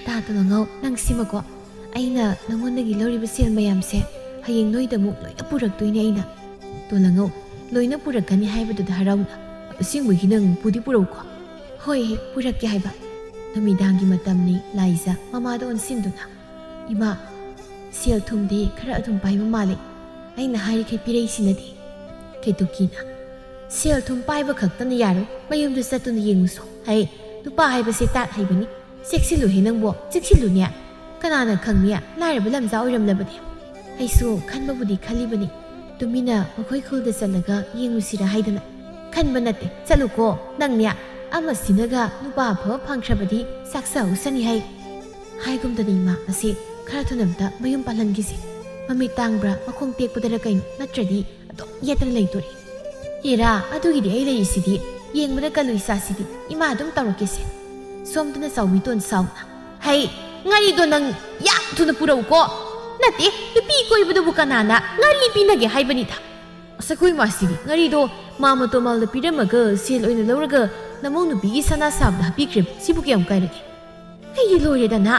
ꯇꯥ ꯇꯣꯂꯪꯉꯧ, ꯅꯪ ꯁꯤꯃꯀꯣ, ꯑꯩꯅ ꯅꯉꯣꯟꯗꯒꯤ ꯂꯧꯔꯤꯕ ꯁꯦꯜ ꯃꯌꯥꯝꯁꯦ ꯍꯌꯦꯡ ꯅꯣꯏꯗ ꯑꯃꯨꯛ ꯂꯣꯏꯅ ꯄꯨꯔꯛꯇꯣꯏꯅꯦ ꯑꯩꯅ꯫" "ꯇꯣꯂꯪꯉꯧ, ꯂꯣꯏꯅ ꯄꯨꯔꯛꯀꯅꯤ ꯍꯥꯏꯕꯗꯨꯗ ꯍꯔꯥꯎꯅ, ꯑꯁꯦꯡꯕꯒꯤ ꯅꯪ ꯄꯨꯗꯤ ꯄꯨꯔꯛꯎꯀꯣ꯫" "ꯍꯣꯏ, ꯍꯦ, ꯄꯨꯔꯛꯀꯦ ꯍꯥꯏꯕ꯫" ꯅꯨꯃꯤꯗꯥꯡꯒꯤ ꯃꯇꯝꯅꯤ꯫ ꯂꯥꯏꯖꯥ ꯃꯃꯥꯗ ꯑꯣꯟꯁꯤꯟꯗꯨꯅ, "ꯏꯃꯥ, ꯁꯦꯜ ꯊꯨꯝꯗꯤ ꯈꯔ ꯑꯗꯨꯝ ꯄꯥꯏꯕ ꯃꯥꯜꯂꯦ꯫ ꯑꯩꯅ ꯍꯥꯏꯔꯤꯈꯩ ꯄꯤꯔꯛꯏꯁꯤꯅꯗꯤ?" ꯀꯦꯇꯨꯀꯤꯅ, "ꯁꯦꯜ ꯊꯨꯝ ꯄꯥꯏꯕ ꯈꯛꯇꯅ ꯌꯥꯔꯣꯏ, ꯃꯌꯨꯝꯗ ꯆꯠꯇꯨꯅ ꯌꯦꯡꯉꯨꯁꯣ꯫ ꯍꯩ, ꯅꯨꯄꯥ ꯍꯥꯏꯕꯁꯦ ꯇꯥꯠ ꯍꯩꯕꯅꯤ꯫ ꯆꯦꯛꯁꯤꯜꯂꯨꯍꯦ ꯅꯪꯕꯣ, ꯆꯦꯛꯁꯤꯜꯂꯨꯅꯦ꯫ ꯀꯅꯥꯅ ꯈꯪꯅꯤ, ꯂꯥꯏꯔꯕ ꯂꯝꯖꯥ ꯑꯣꯏꯔꯝꯂꯕꯗꯤ꯫ ꯑꯩꯁꯨ ꯈꯟꯕꯕꯨꯗꯤ ꯈꯜꯂꯤꯕꯅꯤ, ꯇꯨꯃꯤꯟꯅ ꯃꯈꯣꯏ ꯈꯨꯜꯗ ꯆꯠꯂꯒ ꯌꯦꯡꯉꯨꯁꯤꯔꯥ ꯍꯥꯏꯗꯅ꯫ ꯈꯟꯕ ꯅꯠꯇꯦ, ꯆꯠꯂꯨꯀꯣ꯫ ꯅꯪꯅꯦ, ꯑꯃꯁꯤꯅꯒ ꯅꯨꯄꯥ ꯑꯐꯕ ꯐꯪꯈ꯭ꯔꯕꯗꯤ ꯆꯥꯛꯆꯍꯧꯁꯅꯤ ꯍꯥꯏ꯫ ꯍꯥꯏꯒꯨꯝꯗꯅ ꯏꯃꯥ ꯑꯁꯤ ꯈꯔ ꯊꯨꯅ ꯑꯝꯇ ꯃꯌꯨꯝ ꯄꯥꯜꯍꯟꯈꯤꯁꯦ꯫ ꯃꯃꯤꯠ ꯇꯥꯡꯕ꯭ꯔꯥ, ꯃꯈꯣꯡ ꯇꯦꯛꯄꯗꯔ ꯀꯩꯅꯣ, ꯅꯠꯇ꯭ꯔꯗꯤ ꯑꯗꯨꯝ ꯌꯦꯠꯇꯅ ꯂꯩꯗꯣꯔꯤ꯫ ꯍꯦꯔꯥ, ꯑꯗꯨꯒꯤꯗꯤ ꯑꯩ ꯂꯩꯔꯤꯁꯤꯗꯤ꯫ ꯌꯦꯡꯕꯗ ꯀꯜꯂꯨ ꯏꯆꯥꯁꯤꯗꯤ꯫ ꯏꯃꯥ ꯑꯗꯨꯝ ꯇꯧꯔꯛꯀꯦꯁꯦ꯫ ꯁꯣꯝꯗꯅ ꯆꯥꯎꯕꯤꯇꯣꯟ ꯁꯥꯎꯅ, "ꯍꯩ, ꯉꯥꯔꯤꯗꯣ ꯅꯪ ꯌꯥꯝ ꯊꯨꯅ ꯄꯨꯔꯛꯎꯀꯣ꯫ ꯅꯠꯇꯦ, ꯅꯨꯄꯤ ꯀꯣꯏꯕꯗꯨꯕꯨ ꯀꯅꯥꯅ ꯉꯥꯔꯤ ꯄꯤꯅꯒꯦ ꯍꯥꯏꯕꯅꯤꯗ?" ꯑꯁ, ꯑꯩꯈꯣꯏ ꯃꯥꯁꯤꯗꯤ ꯉꯥꯔꯤꯗꯣ ꯃꯥꯃ ꯇꯣꯃꯥꯜꯗ ꯄꯤꯔꯝꯃꯒ ꯁꯦꯜ ꯑꯣꯏꯅ ꯂꯧꯔꯒ ꯅꯃꯧ ꯅꯨꯄꯤꯒꯤ ꯁꯅꯥ ꯁꯥꯕꯗ ꯍꯥꯞꯄꯤꯈ꯭ꯔꯦ꯫ ꯁꯤꯕꯨ ꯀꯌꯥꯝ ꯀꯥꯏꯔꯒꯦ? ꯑꯩ ꯂꯣꯏꯔꯦꯗꯅ꯫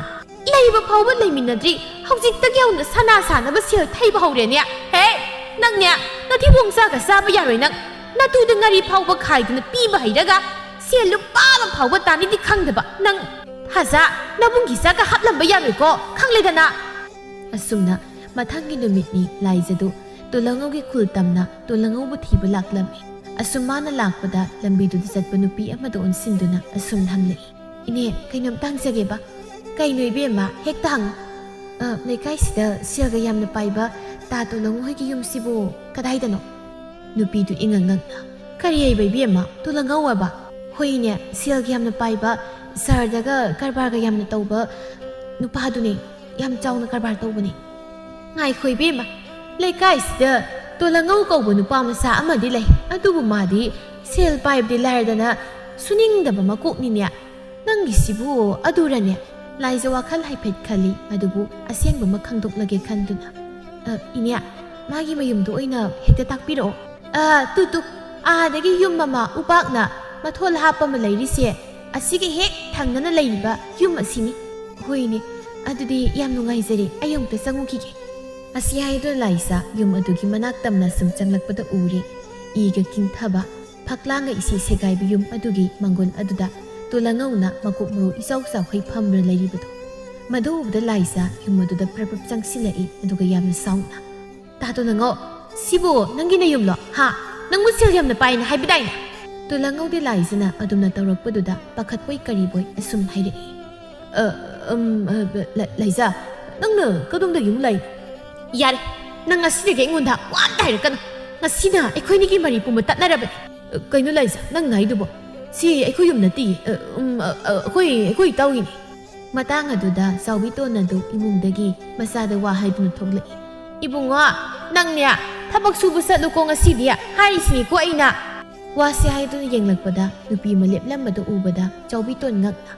ꯂꯩꯕ ꯐꯥꯎꯕ ꯂꯩꯃꯤꯟꯅꯗ꯭ꯔꯤ, ꯍꯧꯖꯤꯛꯇꯒꯤ ꯍꯧꯅ ꯁꯅꯥ ꯁꯥꯅꯕ ꯁꯦꯜ ꯊꯩꯕ ꯍꯧꯔꯦꯅꯦ꯫ ꯍꯦ, ꯅꯪꯅꯦ, ꯅꯊꯤꯕꯣꯡ ꯆꯥꯒ ꯆꯥꯕ ꯌꯥꯔꯣꯏ ꯅꯪ꯫ ꯅꯇꯨꯗ ꯉꯥꯔꯤ ꯐꯥꯎꯕ ꯈꯥꯏꯗꯨꯅ ꯄꯤꯕ ꯍꯩꯔꯒ ꯁꯦꯜ ꯂꯨꯄꯥ ꯑꯃ ꯐꯥꯎꯕ ꯇꯥꯅꯤꯗꯤ ꯈꯪꯗꯕ ꯅꯪ꯫ ꯍꯖꯥ, ꯅꯕꯨꯡꯒꯤ ꯆꯥꯛꯀ ꯍꯥꯞꯂꯝꯕ ꯌꯥꯔꯣꯏꯀꯣ, ꯈꯪꯂꯦꯗꯅ꯫ ꯑꯁꯨꯝꯅ ꯃꯊꯪꯒꯤ ꯅꯨꯃꯤꯠꯅꯤ ꯂꯥꯏꯖꯗꯨ ꯇꯣꯂꯉꯧꯒꯤ ꯈꯨꯜ ꯇꯝꯅ ꯇꯣꯂꯉꯧꯕꯨ ꯊꯤꯕ ꯂꯥꯛꯂꯝꯃꯤ꯫ ꯑꯁꯨꯝ ꯃꯥꯅ ꯂꯥꯛꯄꯗ ꯂꯝꯕꯤꯗꯨꯗ ꯆꯠꯄ ꯅꯨꯄꯤ ꯑꯃꯗ ꯑꯣꯟꯁꯤꯟꯗꯨꯅ ꯑꯁꯨꯝꯅ ꯍꯪꯂꯛꯏ, "ꯏꯅꯦ, ꯀꯩꯅꯣꯝꯇ ꯍꯪꯖꯒꯦꯕ?" "ꯀꯩꯅꯣ ꯏꯕꯦꯝꯃ? ꯍꯦꯛꯇ ꯍꯪꯉꯨ꯫" "ꯑ, ꯂꯩꯀꯥꯏꯁꯤꯗ ꯁꯦꯜꯒ ꯌꯥꯝꯅ ꯄꯥꯏꯕ ꯇꯥ ꯇꯣꯂꯉꯧ ꯍꯣꯏꯒꯤ ꯌꯨꯝꯁꯤꯕꯨ ꯀꯗꯥꯏꯗꯅꯣ?" ꯅꯨꯄꯤꯗꯨ ꯏꯉꯛ ꯉꯛꯅ, "ꯀꯔꯤ ꯍꯥꯏꯕ ꯏꯕꯦꯝꯃ? ꯇꯣꯂꯉꯧ ꯍꯥꯏꯕ?" "ꯍꯣꯏꯅꯦ, ꯁꯦꯜꯒ ꯌꯥꯝꯅ ꯄꯥꯏꯕ, ꯁꯍꯔꯗꯒ ꯀꯔꯕꯥꯔꯒ ꯌꯥꯝꯅ ꯇꯧꯕ ꯅꯨꯄꯥꯗꯨꯅꯦ꯫ ꯌꯥꯝ ꯆꯥꯎꯅ ꯀꯔꯕꯥꯔ ꯇꯧꯕꯅꯦ꯫" "ꯉꯥꯏꯈꯣ ꯏꯕꯦꯝꯃ, ꯂꯩꯀꯥꯏꯁꯤꯗ ꯇꯣꯂꯉꯧ ꯀꯧꯕ ꯅꯨꯄꯥ ꯃꯆꯥ ꯑꯃꯗꯤ ꯂꯩ, ꯑꯗꯨꯕꯨ ꯃꯥꯗꯤ ꯁꯦꯜ ꯄꯥꯏꯕꯗꯤ ꯂꯥꯏꯔꯗꯅ ꯁꯨꯅꯤꯡꯗꯕ ꯃꯀꯣꯛꯅꯤꯅꯦ꯫ ꯅꯪꯒꯤꯁꯤꯕꯨ ꯑꯗꯨꯔꯅꯦ?" ꯂꯥꯏꯖ ꯋꯥꯈꯜ ꯍꯥꯏꯐꯦꯠ ꯈꯜꯂꯤ, ꯑꯗꯨꯕꯨ ꯑꯁꯦꯡꯕꯃꯛ ꯈꯪꯗꯣꯛꯂꯒꯦ ꯈꯟꯗꯨꯅ, "ꯑ, ꯏꯅꯦ, ꯃꯥꯒꯤ ꯃꯌꯨꯝꯗꯣ ꯑꯣꯏꯅ ꯍꯦꯛꯇ ꯇꯥꯛꯄꯤꯔꯛꯑꯣ꯫" "ꯑ, ꯇꯨ, ꯇꯨ, ꯑꯥꯗꯒꯤ ꯌꯨꯝ ꯑꯃ ꯎꯄꯥꯛꯅ ꯃꯊꯣꯜ ꯍꯥꯞꯄ ꯑꯃ ꯂꯩꯔꯤꯁꯦ, ꯑꯁꯤꯒꯤ ꯍꯦꯛ ꯊꯪꯅꯅ ꯂꯩꯔꯤꯕ ꯌꯨꯝ ꯑꯁꯤꯅꯤ꯫" "ꯍꯣꯏꯅꯦ, ꯑꯗꯨꯗꯤ ꯌꯥꯝ ꯅꯨꯡꯉꯥꯏꯖꯔꯦ, ꯑꯩ ꯑꯃꯨꯛꯇ ꯆꯪꯉꯨꯈꯤꯒꯦ꯫" ꯑꯁꯤ ꯍꯥꯏꯗꯨꯅ ꯂꯥꯏꯖ ꯌꯨꯝ ꯑꯗꯨꯒꯤ ꯃꯅꯥꯛ ꯇꯝꯅ ꯁꯨꯝ ꯆꯪꯂꯛꯄꯗ ꯎꯔꯦ, ꯏꯒ ꯀꯤꯡꯊꯕ, ꯐꯛꯂꯥꯡꯒ ꯏꯁꯤ ꯁꯦꯒꯥꯏꯕ ꯌꯨꯝ ꯑꯗꯨꯒꯤ ꯃꯪꯒꯣꯜ ꯑꯗꯨꯗ ꯇꯣꯂꯉꯧꯅ ꯃꯀꯣꯛ ꯃꯔꯨ ꯏꯆꯥꯎ ꯆꯥꯎꯈꯩ ꯐꯝꯗꯨꯅ ꯂꯩꯔꯤꯕꯗꯨ꯫ ꯃꯗꯨ ꯎꯕꯗ ꯂꯥꯏꯖ ꯌꯨꯝ ꯑꯗꯨꯗ ꯄ꯭ꯔꯞ ꯄ꯭ꯔꯞ ꯆꯪꯁꯤꯜꯂꯛꯏ, ꯑꯗꯨꯒ ꯌꯥꯝꯅ ꯁꯥꯎꯅ, "ꯇꯥ ꯇꯣꯂꯉꯧ, ꯁꯤꯕꯨ ꯅꯪꯒꯤ ꯅꯌꯨꯝꯂꯣ? ꯍꯥ? ꯅꯪꯕꯨ ꯁꯦꯜ ꯌꯥꯝꯅ ꯄꯥꯏꯅ ꯍꯥꯏꯕꯗꯥꯏꯅꯦ?" ꯇꯣꯂꯥꯉꯧꯗꯤ ꯂꯥꯏꯖꯅ ꯑꯗꯨꯝꯅ ꯇꯧꯔꯛꯄꯗꯨꯗ ꯄꯥꯈꯠꯄꯣꯏ ꯀꯔꯤꯕꯣꯏ ꯑꯁꯨꯝ ꯍꯥꯏꯔꯛꯏ꯫ "ꯑ, ꯎꯝ, ꯑ, ꯂ-, ꯂꯥꯏꯖ, ꯅꯪꯅ ꯀꯗꯣꯝꯗꯒꯤ ꯑꯃꯨꯛ ꯂꯥꯛꯏ?" "ꯌꯥꯔꯦ, ꯅꯪ ꯉꯁꯤꯗꯒꯤ ꯑꯩꯉꯣꯟꯗ ꯋꯥ ꯑꯝꯇ ꯍꯥꯏꯔꯛꯀꯅꯨ꯫ ꯉꯁꯤꯅ ꯑꯩꯈꯣꯏꯅꯤꯒꯤ ꯃꯔꯤ ꯄꯨꯝꯕ ꯇꯠꯅꯔꯕꯅꯤ꯫" "ꯑ, ꯀꯩꯅꯣ ꯂꯥꯏꯖ, ꯅꯪ ꯍꯥꯏꯗꯨꯕꯣ? ꯁꯤ ꯑꯩꯈꯣꯏ ꯌꯨꯝ ꯅꯠꯇꯤꯌꯦ꯫ ꯑ, ꯎꯝ, ꯑ, ꯑ, ꯑꯩꯈꯣꯏ, ꯑꯩꯈꯣꯏ ꯏꯇꯥꯎꯒꯤꯅꯤ꯫" ꯃꯇꯥꯡ ꯑꯗꯨꯗ ꯆꯥꯎꯕꯤꯇꯣꯟ ꯑꯗꯨ ꯏꯃꯨꯡꯗꯒꯤ ꯃꯆꯥꯗ ꯋꯥ ꯍꯥꯏꯗꯨꯅ ꯊꯣꯛꯂꯛꯏ꯫ "ꯏꯕꯨꯡꯉꯣ, ꯅꯪꯅꯦ ꯊꯕꯛ ꯁꯨꯕ ꯆꯠꯂꯨꯀꯣ ꯉꯁꯤꯗꯤ, ꯍꯥꯏꯔꯤꯁꯤꯅꯤꯀꯣ ꯑꯩꯅ꯫" ꯋꯥꯁꯤ ꯍꯥꯏꯗꯨꯅ ꯌꯦꯡꯂꯛꯄꯗ ꯅꯨꯄꯤ ꯑꯃ ꯂꯦꯞꯂꯝꯕꯗꯨ ꯎꯕꯗ ꯆꯥꯎꯕꯤꯇꯣꯟ ꯉꯛꯅ,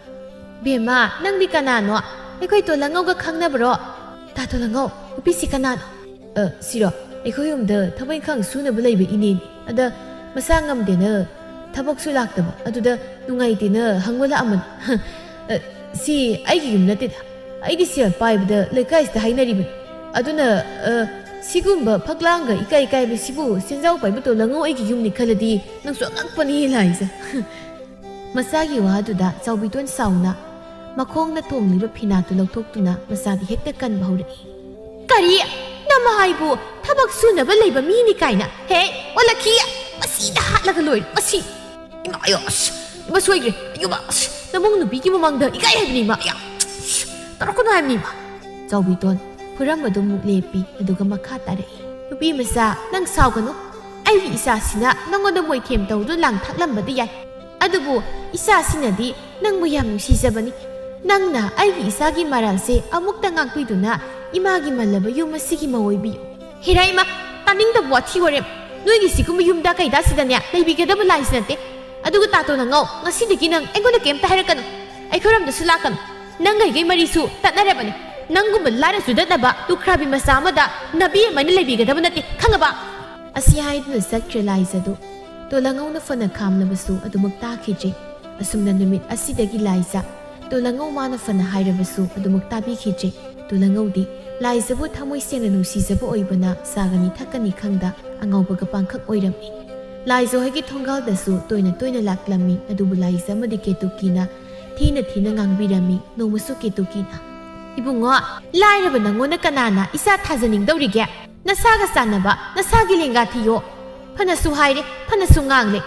"ꯕꯦꯝꯃ, ꯅꯪꯗꯤ ꯀꯅꯥꯅꯣ? ꯑꯩꯈꯣꯏ ꯇꯣꯂꯉꯧꯒ ꯈꯪꯅꯕꯔꯣ?" "ꯇꯥ ꯇꯣꯂꯉꯧ, ꯅꯨꯄꯤꯁꯤ ꯀꯅꯥꯅꯣ?" "ꯑ, ꯁꯤꯔꯣ? ꯑꯩꯈꯣꯏ ꯌꯨꯝꯗ ꯊꯕꯛ ꯏꯪꯈꯥꯡ ꯁꯨꯅꯕ ꯂꯩꯕ ꯏꯅꯦꯅꯤ꯫ ꯑꯗ ꯃꯁꯥ ꯉꯝꯗꯦꯅ ꯊꯕꯛꯁꯨ ꯂꯥꯛꯇꯕ꯫ ꯑꯗꯨꯗ ꯅꯨꯡꯉꯥꯏꯇꯦꯅ ꯍꯪꯕ ꯂꯥꯛꯑꯝꯕꯅꯤ꯫" "ꯑ, ꯁꯤ ꯑꯩꯒꯤ ꯌꯨꯝ ꯅꯠꯇꯦꯗ꯫ ꯑꯩꯗꯤ ꯁꯦꯜ ꯄꯥꯏꯕꯗ ꯂꯩꯀꯥꯏꯁꯤꯗ ꯍꯥꯏꯅꯔꯤꯕꯅꯤ꯫ ꯑꯗꯨꯅ, ꯑ, ꯁꯤꯒꯨꯝꯕ ꯐꯛꯂꯥꯡꯒ ꯏꯀꯥꯏ ꯏꯀꯥꯏꯕꯁꯤꯕꯨ ꯁꯦꯟꯖꯥꯎ ꯄꯥꯏꯕ ꯇꯣꯂꯉꯧ ꯑꯩꯒꯤ ꯌꯨꯝꯅꯤ ꯈꯜꯂꯗꯤ ꯅꯪꯁꯨ ꯑꯉꯛꯄꯅꯤ ꯂꯥꯏꯖ꯫" ꯃꯆꯥꯒꯤ ꯋꯥꯗꯨꯗ ꯆꯥꯎꯕꯤꯇꯣꯟ ꯁꯥꯎꯅ ꯃꯈꯣꯡꯅ ꯇꯣꯡꯂꯤꯕ ꯐꯤꯅꯥꯠꯇꯨ ꯂꯧꯊꯣꯛꯇꯨꯅ ꯃꯆꯥꯗꯤ ꯍꯦꯛꯇ ꯀꯟꯕ ꯍꯧꯔꯛꯏ꯫ "ꯀꯔꯤ? ꯅꯃ ꯍꯥꯏꯕꯨ ꯊꯕꯛ ꯁꯨꯅꯕ ꯂꯩꯕ ꯃꯤꯅꯤ ꯀꯥꯏꯅ? ꯍꯦ, ꯑꯣꯜꯂꯛꯈꯤ! ꯃꯁꯤꯗ ꯍꯥꯠꯂꯒ ꯂꯣꯏꯔꯦ, ꯃꯁꯤ!" "ꯏꯃꯥ, ꯑꯌꯣ, ꯑꯁ, ꯏꯃꯥ ꯁꯣꯏꯈ꯭ꯔꯦ, ꯑꯌꯣ, ꯃꯥ, ꯑꯁ, ꯅꯃꯧ ꯅꯨꯄꯤꯒꯤ ꯃꯃꯥꯡꯗ ꯏꯀꯥꯏ ꯍꯥꯏꯕꯅꯤ, ꯏꯃꯥ, ꯑꯌꯥ, ꯑꯁ, ꯇꯧꯔꯛꯀꯅꯨ ꯍꯥꯏꯕꯅꯤ, ꯏꯃꯥ꯫" ꯆꯥꯎꯕꯤꯇꯣꯟ ꯐꯨꯔꯝꯕꯗꯨ ꯑꯃꯨꯛ ꯂꯦꯞꯄꯤ, ꯑꯗꯨꯒ ꯃꯈꯥ ꯇꯥꯔꯛꯏ꯫ "ꯅꯨꯄꯤ ꯃꯆꯥ, ꯅꯪ ꯁꯥꯎꯒꯅꯨ꯫ ꯑꯩꯒꯤ ꯏꯆꯥꯁꯤꯅ ꯅꯉꯣꯟꯗ ꯃꯣꯏꯊꯦꯝ ꯇꯧꯗꯨꯅ ꯂꯥꯡ ꯊꯥꯛꯂꯝꯕꯗꯤ ꯌꯥꯏ, ꯑꯗꯨꯕꯨ ꯏꯆꯥꯁꯤꯅꯗꯤ ꯅꯪꯕꯨ ꯌꯥꯝ ꯅꯨꯡꯁꯤꯖꯕꯅꯤ꯫ ꯅꯪꯅ ꯑꯩꯒꯤ ꯏꯆꯥꯒꯤ ꯃꯔꯥꯜꯁꯦ ꯑꯃꯨꯛꯇ ꯉꯥꯛꯄꯤꯗꯨꯅ ꯏꯃꯥꯒꯤ ꯃꯜꯂꯕ ꯌꯨꯝ ꯑꯁꯤꯒꯤ ꯃꯧ ꯑꯣꯏꯕꯤꯌꯨ꯫" "ꯍꯦꯔꯥ ꯏꯃꯥ, ꯇꯥꯅꯤꯡꯗꯕ ꯋꯥꯊꯤ ꯋꯥꯔꯦꯝ꯫ ꯅꯣꯏꯒꯤ ꯁꯤꯒꯨꯝꯕ ꯌꯨꯝꯗ ꯀꯩꯗꯥꯁꯤꯗꯅꯦ ꯂꯩꯕꯤꯒꯗꯕ ꯂꯥꯏꯁꯤ ꯅꯠꯇꯦ꯫ ꯑꯗꯨꯒ ꯇꯥ ꯇꯣꯂꯉꯧ, ꯉꯁꯤꯗꯒꯤ ꯅꯪ ꯑꯩꯉꯣꯟꯗ ꯀꯩꯝꯇ ꯍꯥꯏꯔꯛꯀꯅꯨ꯫ ꯑꯩꯈꯣꯏꯔꯣꯝꯗꯁꯨ ꯂꯥꯛꯀꯅꯨ꯫ ꯅꯪꯒ ꯑꯩꯒꯩ ꯃꯔꯤꯁꯨ ꯇꯠꯅꯔꯕꯅꯤ꯫ ꯅꯪꯒꯨꯝꯕ ꯂꯥꯏꯔ ꯆꯨꯗꯠꯅꯕ ꯂꯨꯈ꯭ꯔꯥꯕꯤ ꯃꯆꯥ ꯑꯃꯗ ꯅꯕꯤ ꯑꯃꯅ ꯂꯩꯕꯤꯒꯗꯕ ꯅꯠꯇꯦ, ꯈꯪꯉꯕ?" ꯑꯁꯤ ꯍꯥꯏꯗꯨꯅ ꯆꯠꯈ꯭ꯔꯦ ꯂꯥꯏꯖꯗꯨ꯫ ꯇꯣꯂꯉꯧꯅ ꯐꯅ ꯈꯥꯝꯂꯕꯁꯨ ꯑꯗꯨꯃꯛ ꯇꯥꯈꯤꯗ꯭ꯔꯦ꯫ ꯑꯁꯨꯝꯅ ꯅꯨꯃꯤꯠ ꯑꯁꯤꯗꯒꯤ ꯂꯥꯏꯖ ꯇꯣꯂꯉꯧ ꯃꯥꯅ ꯐꯅ ꯍꯥꯏꯔꯕꯁꯨ ꯑꯗꯨꯃꯛ ꯇꯥꯕꯤꯈꯤꯗ꯭ꯔꯦ꯫ ꯇꯣꯂꯉꯧꯗꯤ ꯂꯥꯏꯖꯕꯨ ꯊꯃꯣꯏ ꯁꯦꯡꯅ ꯅꯨꯡꯁꯤꯖꯕ ꯑꯣꯏꯕꯅ ꯆꯥꯒꯅꯤ ꯊꯛꯀꯅꯤ ꯈꯪꯗ ꯑꯉꯥꯎꯕꯒ ꯄꯥꯡꯈꯛ ꯑꯣꯏꯔꯝꯃꯤ꯫ ꯂꯥꯏꯖ ꯍꯣꯏꯒꯤ ꯊꯣꯡꯒꯥꯜꯗꯁꯨ ꯇꯣꯏꯅ ꯇꯣꯏꯅ ꯂꯥꯛꯂꯝꯃꯤ, ꯑꯗꯨꯕꯨ ꯂꯥꯏꯖ ꯑꯃꯗꯤ ꯀꯦꯇꯨꯀꯤꯅ ꯊꯤꯅ ꯊꯤꯅ ꯉꯥꯡꯕꯤꯔꯝꯃꯤ꯫ ꯅꯣꯡꯃꯁꯨ ꯀꯦꯇꯨꯀꯤꯅ, "ꯏꯕꯨꯡꯉꯣ, ꯂꯥꯏꯔꯕ ꯅꯪꯉꯣꯟꯗ ꯀꯅꯥꯅ ꯏꯆꯥ ꯊꯥꯖꯅꯤꯡꯗꯧꯔꯤꯒꯦ? ꯅꯁꯥꯒ ꯆꯥꯟꯅꯕ, ꯅꯁꯥꯒꯤ ꯂꯦꯡꯒꯥ ꯊꯤꯌꯣ꯫ ꯐꯅꯁꯨ ꯍꯥꯏꯔꯦ, ꯐꯅꯁꯨ ꯉꯥꯡꯂꯦ꯫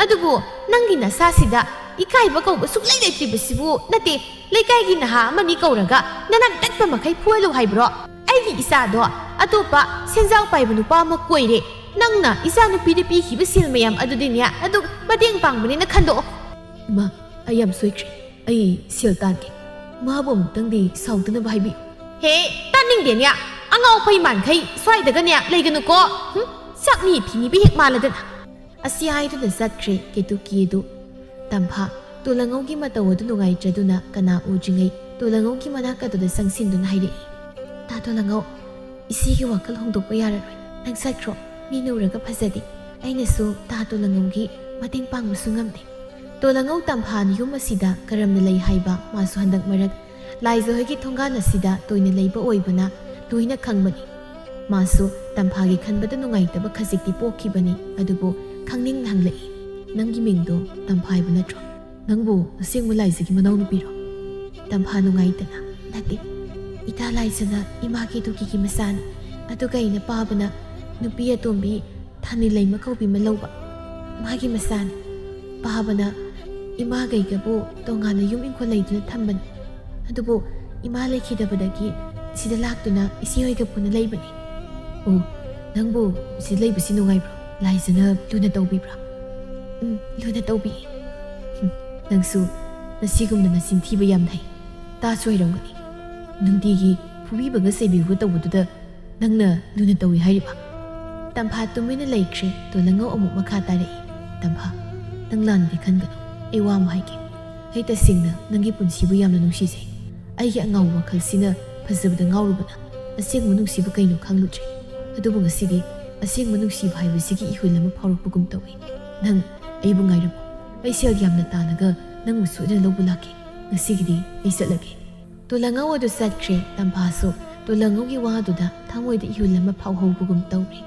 ꯑꯗꯨꯕꯨ ꯅꯪꯒꯤ ꯅꯁꯥꯁꯤꯗ ꯏꯀꯥꯏꯕ ꯀꯧꯕ ꯁꯨꯛꯂꯩ ꯂꯩꯇ꯭ꯔꯤꯕꯁꯤꯕꯨ ꯅꯠꯇꯦ, ꯂꯩꯀꯥꯏꯒꯤ ꯅꯍꯥ ꯑꯃꯅꯤ ꯀꯧꯔꯒ ꯅꯅꯥꯛ ꯅꯛꯄ ꯃꯈꯩ ꯐꯨꯍꯜꯂꯨ ꯍꯥꯏꯕ꯭ꯔꯣ? ꯑꯩꯒꯤ ꯏꯆꯥꯗꯣ ꯑꯇꯣꯞꯄ ꯁꯦꯟꯖꯥꯎ ꯄꯥꯏꯕ ꯅꯨꯄꯥ ꯑꯃ ꯀꯣꯏꯔꯦ꯫ ꯅꯪꯅ ꯏꯆꯥꯅꯨꯄꯤꯗ ꯄꯤꯈꯤꯕ ꯁꯦꯜ ꯃꯌꯥꯝ ꯑꯗꯨꯗꯤꯅꯦ ꯑꯗꯨꯝ ꯃꯇꯦꯡ ꯄꯥꯡꯕꯅꯦꯅ ꯈꯟꯗꯣꯛꯑꯣ꯫ ꯏꯃꯥ, ꯑꯩ ꯌꯥꯝ ꯁꯣꯏꯈ꯭ꯔꯦ꯫ ꯑꯩ ꯁꯦꯜ ꯇꯥꯟꯒꯦ꯫ ꯃꯥꯕꯨ ꯑꯃꯨꯛꯇꯪꯗꯤ ꯁꯥꯎꯗꯅꯕ ꯍꯥꯏꯕꯤꯌꯨ꯫ ꯍꯦ, ꯇꯥꯅꯤꯡꯗꯦꯅꯦ꯫ ꯑꯉꯥꯎ ꯐꯩ ꯃꯥꯟꯈꯩ ꯁ꯭ꯋꯥꯏꯗꯒꯅꯦ ꯂꯩꯒꯅꯨꯀꯣ꯫ ꯍꯨꯝ, ꯁꯛ ꯃꯤ ꯊꯤꯅꯤꯕ ꯍꯦꯛ ꯃꯥꯜꯂꯗꯅ꯫ ꯑꯁꯤ ꯍꯥꯏꯗꯨꯅ ꯆꯠꯈ꯭ꯔꯦ ꯀꯦꯇꯨꯀꯤ ꯑꯗꯨ꯫ ꯇꯝꯐꯥ ꯇꯣꯂꯉꯧꯒꯤ ꯃꯇꯧ ꯑꯗꯨ ꯅꯨꯡꯉꯥꯏꯇ꯭ꯔꯗꯨꯅ ꯀꯅꯥ ꯎꯗ꯭ꯔꯤꯉꯩ ꯇꯣꯂꯉꯧꯒꯤ ꯃꯅꯥꯛ ꯑꯗꯨꯗ ꯆꯪꯁꯤꯟꯗꯨꯅ ꯍꯥꯏꯔꯛꯏ, "ꯇꯥ ꯇꯣꯂꯉꯧ, ꯏꯆꯦꯒꯤ ꯋꯥꯈꯜ ꯍꯣꯡꯗꯣꯛꯄ ꯌꯥꯔꯔꯣꯏ꯫ ꯅꯪ ꯆꯠꯈ꯭ꯔꯣ꯫ ꯃꯤꯅ ꯎꯔꯒ ꯐꯖꯗꯦ꯫ ꯑꯩꯅꯁꯨ ꯇꯥ ꯇꯣꯂꯉꯧꯒꯤ ꯃꯇꯦꯡ ꯄꯥꯡꯕꯁꯨ ꯉꯝꯗꯦ꯫" ꯇꯣꯂꯉꯧ ꯇꯝꯐꯥꯟ ꯌꯨꯝ ꯑꯁꯤꯗ ꯀꯔꯝꯅ ꯂꯩ ꯍꯥꯏꯕ ꯃꯥꯁꯨ ꯍꯟꯗꯛ ꯃꯔꯛ ꯂꯥꯏꯖ ꯍꯣꯏꯒꯤ ꯊꯣꯡꯒꯥꯟ ꯑꯁꯤꯗ ꯇꯣꯏꯅ ꯂꯩꯕ ꯑꯣꯏꯕꯅ ꯂꯣꯏꯅ ꯈꯪꯕꯅꯤ꯫ ꯃꯥꯁꯨ ꯇꯝꯐꯥꯒꯤ ꯈꯟꯕꯗ ꯅꯨꯡꯉꯥꯏꯇꯕ ꯈꯖꯤꯛꯇꯤ ꯄꯣꯛꯈꯤꯕꯅꯤ, ꯑꯗꯨꯕꯨ ꯈꯪꯅꯤꯡꯅ ꯍꯪꯂꯛꯏ, "ꯅꯪꯒꯤ ꯃꯤꯡꯗꯣ ꯇꯝꯐꯥ ꯍꯥꯏꯕ ꯅꯠꯇ꯭ꯔꯣ? ꯅꯪꯕꯨ ꯑꯁꯦꯡꯕ ꯂꯥꯏꯖꯒꯤ ꯃꯅꯥꯎꯅꯨꯄꯤꯔꯣ?" ꯇꯝꯐꯥ ꯅꯨꯡꯉꯥꯏꯇꯅ, "ꯅꯠꯇꯦ, ꯏꯇꯥ ꯂꯥꯏꯖꯅ ꯏꯃꯥ ꯀꯦꯇꯨꯀꯤꯒꯤ ꯃꯆꯥꯅꯤ꯫ ꯑꯗꯨꯒ ꯑꯩꯅ ꯄꯥꯕꯅ ꯅꯨꯄꯤ ꯑꯇꯣꯝꯕꯤ ꯊꯥꯅꯤꯂꯩꯃ ꯀꯧꯕꯤ ꯑꯃ ꯂꯧꯕ꯫ ꯃꯥꯒꯤ ꯃꯆꯥꯅꯤ꯫ ꯄꯥꯕꯅ ꯏꯃꯥꯒꯩꯒꯕꯨ ꯇꯣꯉꯥꯟꯅ ꯌꯨꯝ ꯏꯪꯈꯣꯜ ꯂꯩꯗꯨꯅ ꯊꯝꯕꯅꯤ꯫ ꯑꯗꯨꯕꯨ ꯏꯃꯥ ꯂꯩꯈꯤꯗꯕꯗꯒꯤ ꯁꯤꯗ ꯂꯥꯛꯇꯨꯅ ꯏꯆꯦ ꯍꯣꯏꯒ ꯄꯨꯟꯅ ꯂꯩꯕꯅꯤ꯫" "ꯑꯣ, ꯅꯪꯕꯨ ꯁꯤꯗ ꯂꯩꯕꯁꯤ ꯅꯨꯡꯉꯥꯏꯕ꯭ꯔꯣ? ꯂꯥꯏꯖꯅ ꯂꯨꯅ ꯇꯧꯕꯤꯕ꯭ꯔꯥ?" "ꯎꯝ, ꯂꯨꯅ ꯇꯧꯕꯤ꯫" "ꯍꯨꯝ, ꯅꯪꯁꯨ ꯅꯁꯤꯒꯨꯝꯅ ꯅꯆꯤꯟ ꯊꯤꯕ ꯌꯥꯝ ꯍꯩ꯫ ꯇꯥꯁꯨ ꯍꯩꯔꯝꯒꯅꯤ꯫ ꯅꯨꯡꯇꯤꯒꯤ ꯐꯨꯕꯤꯕꯒ ꯆꯩꯕꯤꯕꯒ ꯇꯧꯕꯗꯨꯗ ꯅꯪꯅ ꯂꯨꯅ ꯇꯧꯏ ꯍꯥꯏꯔꯤꯕ?" ꯇꯝꯐꯥ ꯇꯨꯃꯤꯟꯅ ꯂꯩꯈ꯭ꯔꯦ꯫ ꯇꯣꯂꯉꯧ ꯑꯃꯨꯛ ꯃꯈꯥ ꯇꯥꯔꯛꯏ, "ꯇꯝꯐꯥ, ꯅꯪ ꯂꯥꯟꯅꯗꯤ ꯈꯟꯒꯅꯨ꯫ ꯑꯩ ꯋꯥ ꯑꯃ ꯍꯥꯏꯒꯦ꯫ ꯑꯩ ꯇꯁꯦꯡꯅ ꯅꯪꯒꯤ ꯄꯨꯟꯁꯤꯕꯨ ꯌꯥꯝꯅ ꯅꯨꯡꯁꯤꯖꯩ꯫ ꯑꯩꯒꯤ ꯑꯉꯥꯎꯕ ꯋꯥꯈꯜꯁꯤꯅ ꯐꯖꯕꯗ ꯉꯥꯎꯔꯨꯕꯅ ꯑꯁꯦꯡꯕ ꯅꯨꯡꯁꯤꯕ ꯀꯩꯅꯣ ꯈꯪꯂꯨꯗ꯭ꯔꯦ꯫ ꯑꯗꯨꯕꯨ ꯉꯁꯤꯗꯤ ꯑꯁꯦꯡꯕ ꯅꯨꯡꯁꯤꯕ ꯍꯥꯏꯕꯁꯤꯒꯤ ꯏꯍꯨꯜ ꯑꯃ ꯐꯥꯎꯔꯛꯄꯒꯨꯝ ꯇꯧꯏ꯫ ꯅꯪ ꯑꯩꯕꯨ ꯉꯥꯏꯔꯝꯃꯨ꯫ ꯑꯩ ꯁꯦꯜ ꯌꯥꯝꯅ ꯇꯥꯜꯂꯒ ꯅꯪꯕꯨ ꯁꯣꯏꯗꯅ ꯂꯧꯕ ꯂꯥꯛꯀꯦ꯫ ꯉꯁꯤꯒꯤꯗꯤ ꯑꯩ ꯆꯠꯂꯒꯦ꯫" ꯇꯣꯂꯉꯧ ꯑꯗꯨ ꯆꯠꯈ꯭ꯔꯦ꯫ ꯇꯝꯐꯥꯁꯨ ꯇꯣꯂꯉꯧꯒꯤ ꯋꯥꯗꯨꯗ ꯊꯃꯣꯏꯗ ꯏꯍꯨꯜ ꯑꯃ ꯐꯥꯎꯍꯧꯕꯒꯨꯝ ꯇꯧꯔꯦ꯫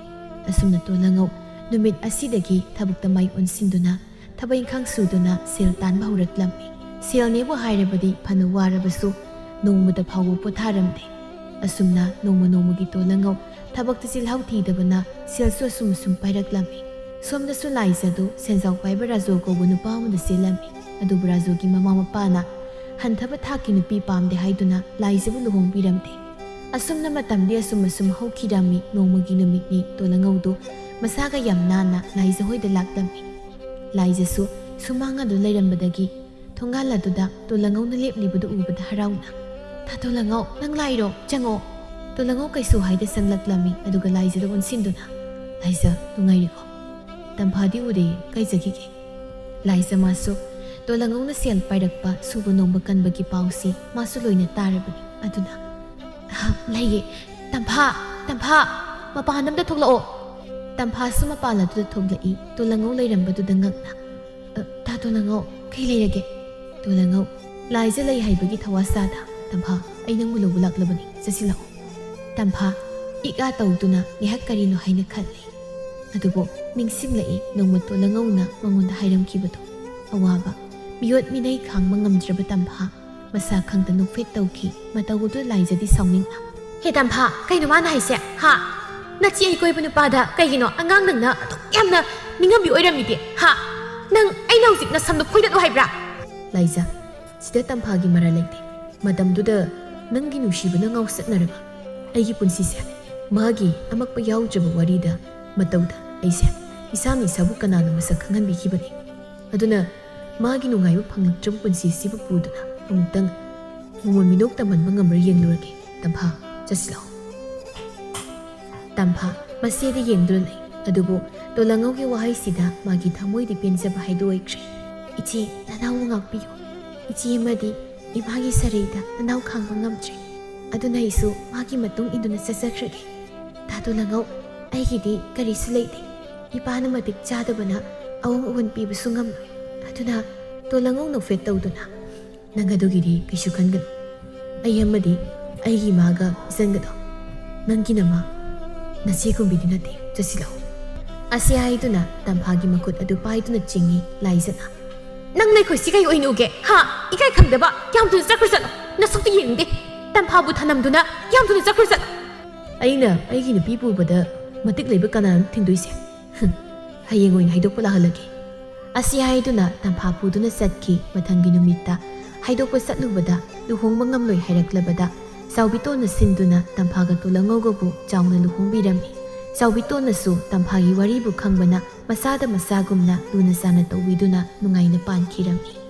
ꯑꯁꯨꯝꯅ ꯇꯣꯂꯉꯧ ꯅꯨꯃꯤꯠ ꯑꯁꯤꯗꯒꯤ ꯊꯕꯛꯇ ꯃꯥꯏ ꯑꯣꯟꯁꯤꯟꯗꯨꯅ ꯊꯕꯛ ꯏꯪꯈꯥꯡ ꯁꯨꯗꯨꯅ ꯁꯦꯜ ꯇꯥꯟꯕ ꯍꯧꯔꯛꯂꯝꯃꯤ꯫ ꯁꯦꯜꯅꯦꯕꯨ ꯍꯥꯏꯔꯕꯗꯤ ꯐꯅ ꯋꯥꯔꯕꯁꯨ ꯅꯣꯡꯃꯇ ꯐꯥꯎꯕ ꯄꯣꯊꯥꯔꯝꯗꯦ꯫ ꯑꯁꯨꯝꯅ ꯅꯣꯡꯃ ꯅꯣꯡꯃꯒꯤ ꯇꯣꯂꯉꯧ ꯊꯕꯛꯇ ꯆꯤꯜꯍꯥꯎ ꯊꯤꯗꯕꯅ ꯁꯦꯜꯁꯨ ꯑꯁꯨꯝ ꯑꯁꯨꯝ ꯄꯥꯏꯔꯛꯂꯝꯃꯤ꯫ ꯁꯣꯝꯗꯁꯨ ꯂꯥꯏꯖꯗꯨ ꯁꯦꯟꯖꯥꯎ ꯄꯥꯏꯕ ꯔꯥꯖꯨ ꯀꯧꯕ ꯅꯨꯄꯥ ꯑꯃꯗ ꯆꯦꯜꯂꯝꯃꯤ꯫ ꯑꯗꯨꯕꯨ ꯔꯥꯖꯨꯒꯤ ꯃꯃꯥ ꯃꯄꯥꯅ ꯍꯟꯊꯕ ꯊꯥꯛꯀꯤ ꯅꯨꯄꯤ ꯄꯥꯝꯗꯦ ꯍꯥꯏꯗꯨꯅ ꯂꯥꯏꯖꯕꯨ ꯂꯨꯍꯣꯡꯕꯤꯔꯝꯗꯦ꯫ ꯑꯁꯨꯝꯅ ꯃꯇꯝꯗꯤ ꯑꯁꯨꯝ ꯑꯁꯨꯝ ꯍꯧꯈꯤꯔꯝꯃꯤ꯫ ꯅꯣꯡꯃꯒꯤ ꯅꯨꯃꯤꯠꯅꯤ꯫ ꯇꯣꯂꯉꯧꯗꯨ ꯃꯁꯥꯒ ꯌꯥꯝ ꯅꯥꯟꯅ ꯂꯥꯏꯖ ꯍꯣꯏꯗ ꯂꯥꯛꯂꯝꯃꯤ꯫ ꯂꯥꯏꯖꯁꯨ ꯁꯨꯃꯥꯡ ꯑꯗꯨ ꯂꯩꯔꯝꯕꯗꯒꯤ ꯊꯣꯡꯒꯥꯜ ꯑꯗꯨꯗ ꯇꯣꯂꯉꯧꯅ ꯂꯦꯞꯂꯤꯕꯗꯨ ꯎꯕꯗ ꯍꯔꯥꯎꯅ, "ꯇꯥ ꯇꯣꯂꯉꯧ, ꯅꯪ ꯂꯥꯛꯏꯔꯣ? ꯆꯪꯉꯣ꯫" ꯇꯣꯂꯉꯧ ꯀꯩꯁꯨ ꯍꯥꯏꯗ ꯆꯪꯂꯛꯂꯝꯃꯤ꯫ ꯑꯗꯨꯒ ꯂꯥꯏꯖꯗ ꯑꯣꯟꯁꯤꯟꯗꯨꯅ, "ꯂꯥꯏꯖ, ꯅꯨꯡꯉꯥꯏꯔꯤꯀꯣ? ꯇꯝꯐꯥꯗꯤ ꯎꯗꯦ, ꯀꯥꯏ ꯆꯠꯈꯤꯒꯦ?" ꯂꯥꯏꯖ ꯃꯥꯁꯨ ꯇꯣꯂꯉꯧꯅ ꯁꯦꯜ ꯄꯥꯏꯔꯛꯄ, ꯁꯨꯕ ꯅꯣꯝꯕ ꯀꯟꯕꯒꯤ ꯄꯥꯎꯁꯤ ꯃꯥꯁꯨ ꯂꯣꯏꯅ ꯇꯥꯔꯕꯅꯤ꯫ ꯑꯗꯨꯅ, "ꯑꯍ, ꯂꯩꯌꯦ꯫ ꯇꯝꯐꯥ, ꯇꯝꯐꯥ, ꯃꯄꯥꯟ ꯑꯝꯇ ꯊꯣꯛꯂꯛꯑꯣ꯫" ꯇꯝꯐꯥꯁꯨ ꯃꯄꯥꯟ ꯑꯗꯨꯗ ꯊꯣꯛꯂꯛꯏ꯫ ꯇꯣꯂꯉꯧ ꯂꯩꯔꯝꯕꯗꯨꯗ ꯉꯛꯅ, "ꯑ, ꯇꯥ ꯇꯣꯂꯉꯧ, ꯀꯩ ꯂꯩꯔꯒꯦ?" ꯇꯣꯂꯉꯧ, ꯂꯥꯏꯖ ꯂꯩ ꯍꯥꯏꯕꯒꯤ ꯊꯋꯥ ꯁꯥꯗ, "ꯇꯝꯐꯥ, ꯑꯩ ꯅꯪꯕꯨ ꯂꯧꯕ ꯂꯥꯛꯂꯕꯅꯤ, ꯆꯠꯁꯤꯜꯂꯛꯑꯣ꯫" ꯇꯝꯐꯥ ꯏꯛ ꯑꯥ ꯇꯧꯗꯨꯅ ꯉꯥꯏꯍꯥꯛ ꯀꯔꯤꯅꯣ ꯍꯥꯏꯅ ꯈꯜꯂꯤ꯫ ꯑꯗꯨꯕꯨ ꯅꯤꯡꯁꯤꯡꯂꯛꯏ ꯅꯣꯡꯃ ꯇꯣꯂꯉꯧꯅ ꯃꯉꯣꯟꯗ ꯍꯥꯏꯔꯝꯈꯤꯕꯗꯣ꯫ ꯑꯋꯥꯕ ꯃꯤꯑꯣꯠ ꯃꯤꯅꯩ ꯈꯥꯡꯕ ꯉꯝꯗ꯭ꯔꯕ ꯇꯝꯐꯥ ꯃꯁꯥ ꯈꯪꯗ ꯅꯣꯛꯐꯦꯠ ꯇꯧꯈꯤ꯫ ꯃꯇꯧ ꯑꯗꯨ ꯂꯥꯏꯖꯗꯤ ꯁꯥꯎꯅꯤꯡꯅ, "ꯍꯦ ꯇꯝꯐꯥ, ꯀꯩꯅꯣ ꯃꯥꯅ ꯍꯥꯏꯁꯦ? ꯍꯥ? ꯅꯆꯦ ꯑꯩ ꯀꯣꯏꯕ ꯅꯨꯄꯥꯗ ꯀꯩꯒꯤꯅꯣ ꯑꯉꯥꯡ ꯅꯪꯅ ꯑꯗꯨꯛ ꯌꯥꯝꯅ ꯅꯤꯡꯉꯝꯕꯤ ꯑꯣꯏꯔꯝꯃꯤꯗꯤ? ꯍꯥ? ꯅꯪ ꯑꯩꯅ ꯍꯧꯖꯤꯛ ꯅꯁꯝꯗꯣ ꯐꯣꯏꯗꯠꯂꯨ ꯍꯥꯏꯕ꯭ꯔꯥ?" ꯂꯥꯏꯖ, ꯁꯤꯗ ꯇꯝꯐꯥꯒꯤ ꯃꯔꯥꯜ ꯂꯩꯇꯦ꯫ ꯃꯇꯝꯗꯨꯗ ꯅꯪꯒꯤ ꯅꯨꯡꯁꯤꯕꯅ ꯉꯥꯎꯁꯠꯅꯔꯕ ꯑꯩꯒꯤ ꯄꯨꯟꯁꯤꯁꯦ ꯃꯥꯒꯤ ꯑꯃꯛꯄ ꯌꯥꯎꯗ꯭ꯔꯕ ꯋꯥꯔꯤꯗ, ꯃꯇꯧꯗ ꯑꯩꯁꯦ ꯏꯁꯥꯅ ꯏꯁꯥꯕꯨ ꯀꯅꯥꯅ ꯃꯁꯛ ꯈꯪꯍꯟꯕꯤꯈꯤꯕꯅꯤ? ꯑꯗꯨꯅ ꯃꯥꯒꯤ ꯅꯨꯡꯉꯥꯏꯕ ꯐꯪꯂꯛꯇ꯭ꯔꯕ ꯄꯨꯟꯁꯤ ꯑꯁꯤꯕꯨ ꯄꯨꯗꯨꯅ ꯑꯃꯨꯛꯇꯪ ꯅꯣꯡꯃ ꯃꯤꯅꯣꯛ ꯇꯝꯍꯟꯕ ꯉꯝꯕ꯭ꯔꯥ ꯌꯦꯡꯂꯨꯔꯒꯦ꯫ ꯇꯝꯐꯥ, ꯆꯠꯁꯤꯜꯂꯛꯑꯣ꯫ ꯇꯝꯐꯥ ꯃꯆꯦꯗ ꯌꯦꯡꯗꯨꯅ ꯂꯩ꯫ ꯑꯗꯨꯕꯨ ꯇꯣꯂꯉꯧꯒꯤ ꯋꯥꯍꯩꯁꯤꯗ ꯃꯥꯒꯤ ꯊꯃꯣꯏꯗꯤ ꯄꯦꯟꯖꯕ ꯍꯥꯏꯗꯨ ꯑꯣꯏꯈ꯭ꯔꯦ꯫ "ꯏꯆꯦ, ꯅꯅꯥꯎꯕꯨ ꯉꯥꯛꯄꯤꯌꯨ꯫ ꯏꯆꯦ ꯑꯃꯗꯤ ꯏꯃꯥꯒꯤ ꯁꯔꯩꯗ ꯅꯅꯥꯎ ꯈꯥꯡꯕ ꯉꯝꯗ꯭ꯔꯦ꯫ ꯑꯗꯨꯅ ꯑꯩꯁꯨ ꯃꯥꯒꯤ ꯃꯇꯨꯡ ꯏꯟꯗꯨꯅ ꯆꯠꯆꯈ꯭ꯔꯒꯦ꯫ ꯇꯥ ꯇꯣꯂꯉꯧ, ꯑꯩꯒꯤꯗꯤ ꯀꯔꯤꯁꯨ ꯂꯩꯇꯦ꯫ ꯏꯄꯥꯅ ꯃꯇꯤꯛ ꯆꯥꯗꯕꯅ ꯑꯋꯣꯡ ꯑꯋꯣꯟ ꯄꯤꯕꯁꯨ ꯉꯝꯂꯣꯏ꯫" ꯑꯗꯨꯅ ꯇꯣꯂꯉꯧ ꯅꯣꯛꯐꯦꯠ ꯇꯧꯗꯨꯅ, "ꯅꯪ ꯑꯗꯨꯒꯤꯗꯤ ꯀꯩꯁꯨ ꯈꯟꯒꯅꯨ꯫ ꯑꯩ ꯑꯃꯗꯤ ꯑꯩꯒꯤ ꯏꯃꯥꯒ ꯄꯤꯖꯟꯒꯗꯧ꯫ ꯅꯪꯒꯤ ꯅꯃꯥ ꯅꯆꯦꯒꯨꯝꯕꯤꯗꯤ ꯅꯠꯇꯦ, ꯆꯠꯁꯤꯜꯂꯛꯑꯣ꯫" ꯑꯁꯤ ꯍꯥꯏꯗꯨꯅ ꯇꯝꯐꯥꯒꯤ ꯃꯈꯨꯠ ꯑꯗꯨ ꯄꯥꯏꯗꯨꯅ ꯆꯤꯡꯏ ꯂꯥꯏꯖꯅ꯫ "ꯅꯪ ꯂꯩꯈꯣꯏꯁꯤ ꯀꯩ ꯑꯣꯏꯅ ꯎꯒꯦ? ꯍꯥ? ꯏꯀꯥꯏ ꯈꯪꯗꯕ, ꯌꯥꯝ ꯊꯨꯅ ꯆꯠꯈ꯭ꯔꯨ ꯆꯠꯂꯣ꯫ ꯅꯁꯛꯇꯨ ꯌꯦꯡꯅꯤꯡꯗꯦ꯫ ꯇꯝꯐꯥꯕꯨ ꯊꯅꯝꯗꯨꯅ ꯌꯥꯝ ꯊꯨꯅ ꯆꯠꯈ꯭ꯔꯨ ꯆꯠꯂꯣ꯫" "ꯑꯩꯅ ꯑꯩꯒꯤ ꯅꯨꯄꯤ ꯄꯨꯕꯗ ꯃꯇꯤꯛ ꯂꯩꯕ ꯀꯅꯥꯅꯣ ꯊꯤꯡꯗꯣꯏꯁꯦ? ꯍꯨꯝ, ꯍꯌꯦꯡ ꯑꯣꯏꯅ ꯍꯩꯗꯣꯛꯄ ꯂꯥꯛꯍꯜꯂꯒꯦ꯫ ꯑꯁꯤ ꯍꯥꯏꯗꯨꯅ ꯇꯝꯐꯥ ꯄꯨꯗꯨꯅ ꯆꯠꯈꯤ꯫ ꯃꯊꯪꯒꯤ ꯅꯨꯃꯤꯠꯇ ꯍꯩꯗꯣꯛꯄ ꯆꯠꯂꯨꯕꯗ ꯂꯨꯍꯣꯡꯕ ꯉꯝꯂꯣꯏ ꯍꯥꯏꯔꯛꯂꯕꯗ ꯆꯥꯎꯕꯤꯇꯣꯟꯅ ꯁꯤꯟꯗꯨꯅ ꯇꯝꯐꯥꯒ ꯇꯣꯂꯉꯧꯒꯕꯨ ꯆꯥꯎꯅ ꯂꯨꯍꯣꯡꯕꯤꯔꯝꯃꯤ꯫ ꯆꯥꯎꯕꯤꯇꯣꯟꯅꯁꯨ ꯇꯝꯐꯥꯒꯤ ꯋꯥꯔꯤꯕꯨ ꯈꯪꯕꯅ ꯃꯆꯥꯗ ꯃꯆꯥꯒꯨꯝꯅ ꯂꯨꯅ ꯆꯥꯅ ꯇꯧꯕꯤꯗꯨꯅ ꯅꯨꯡꯉꯥꯏꯅ ꯄꯥꯟꯈꯤꯔꯝꯃꯤ꯫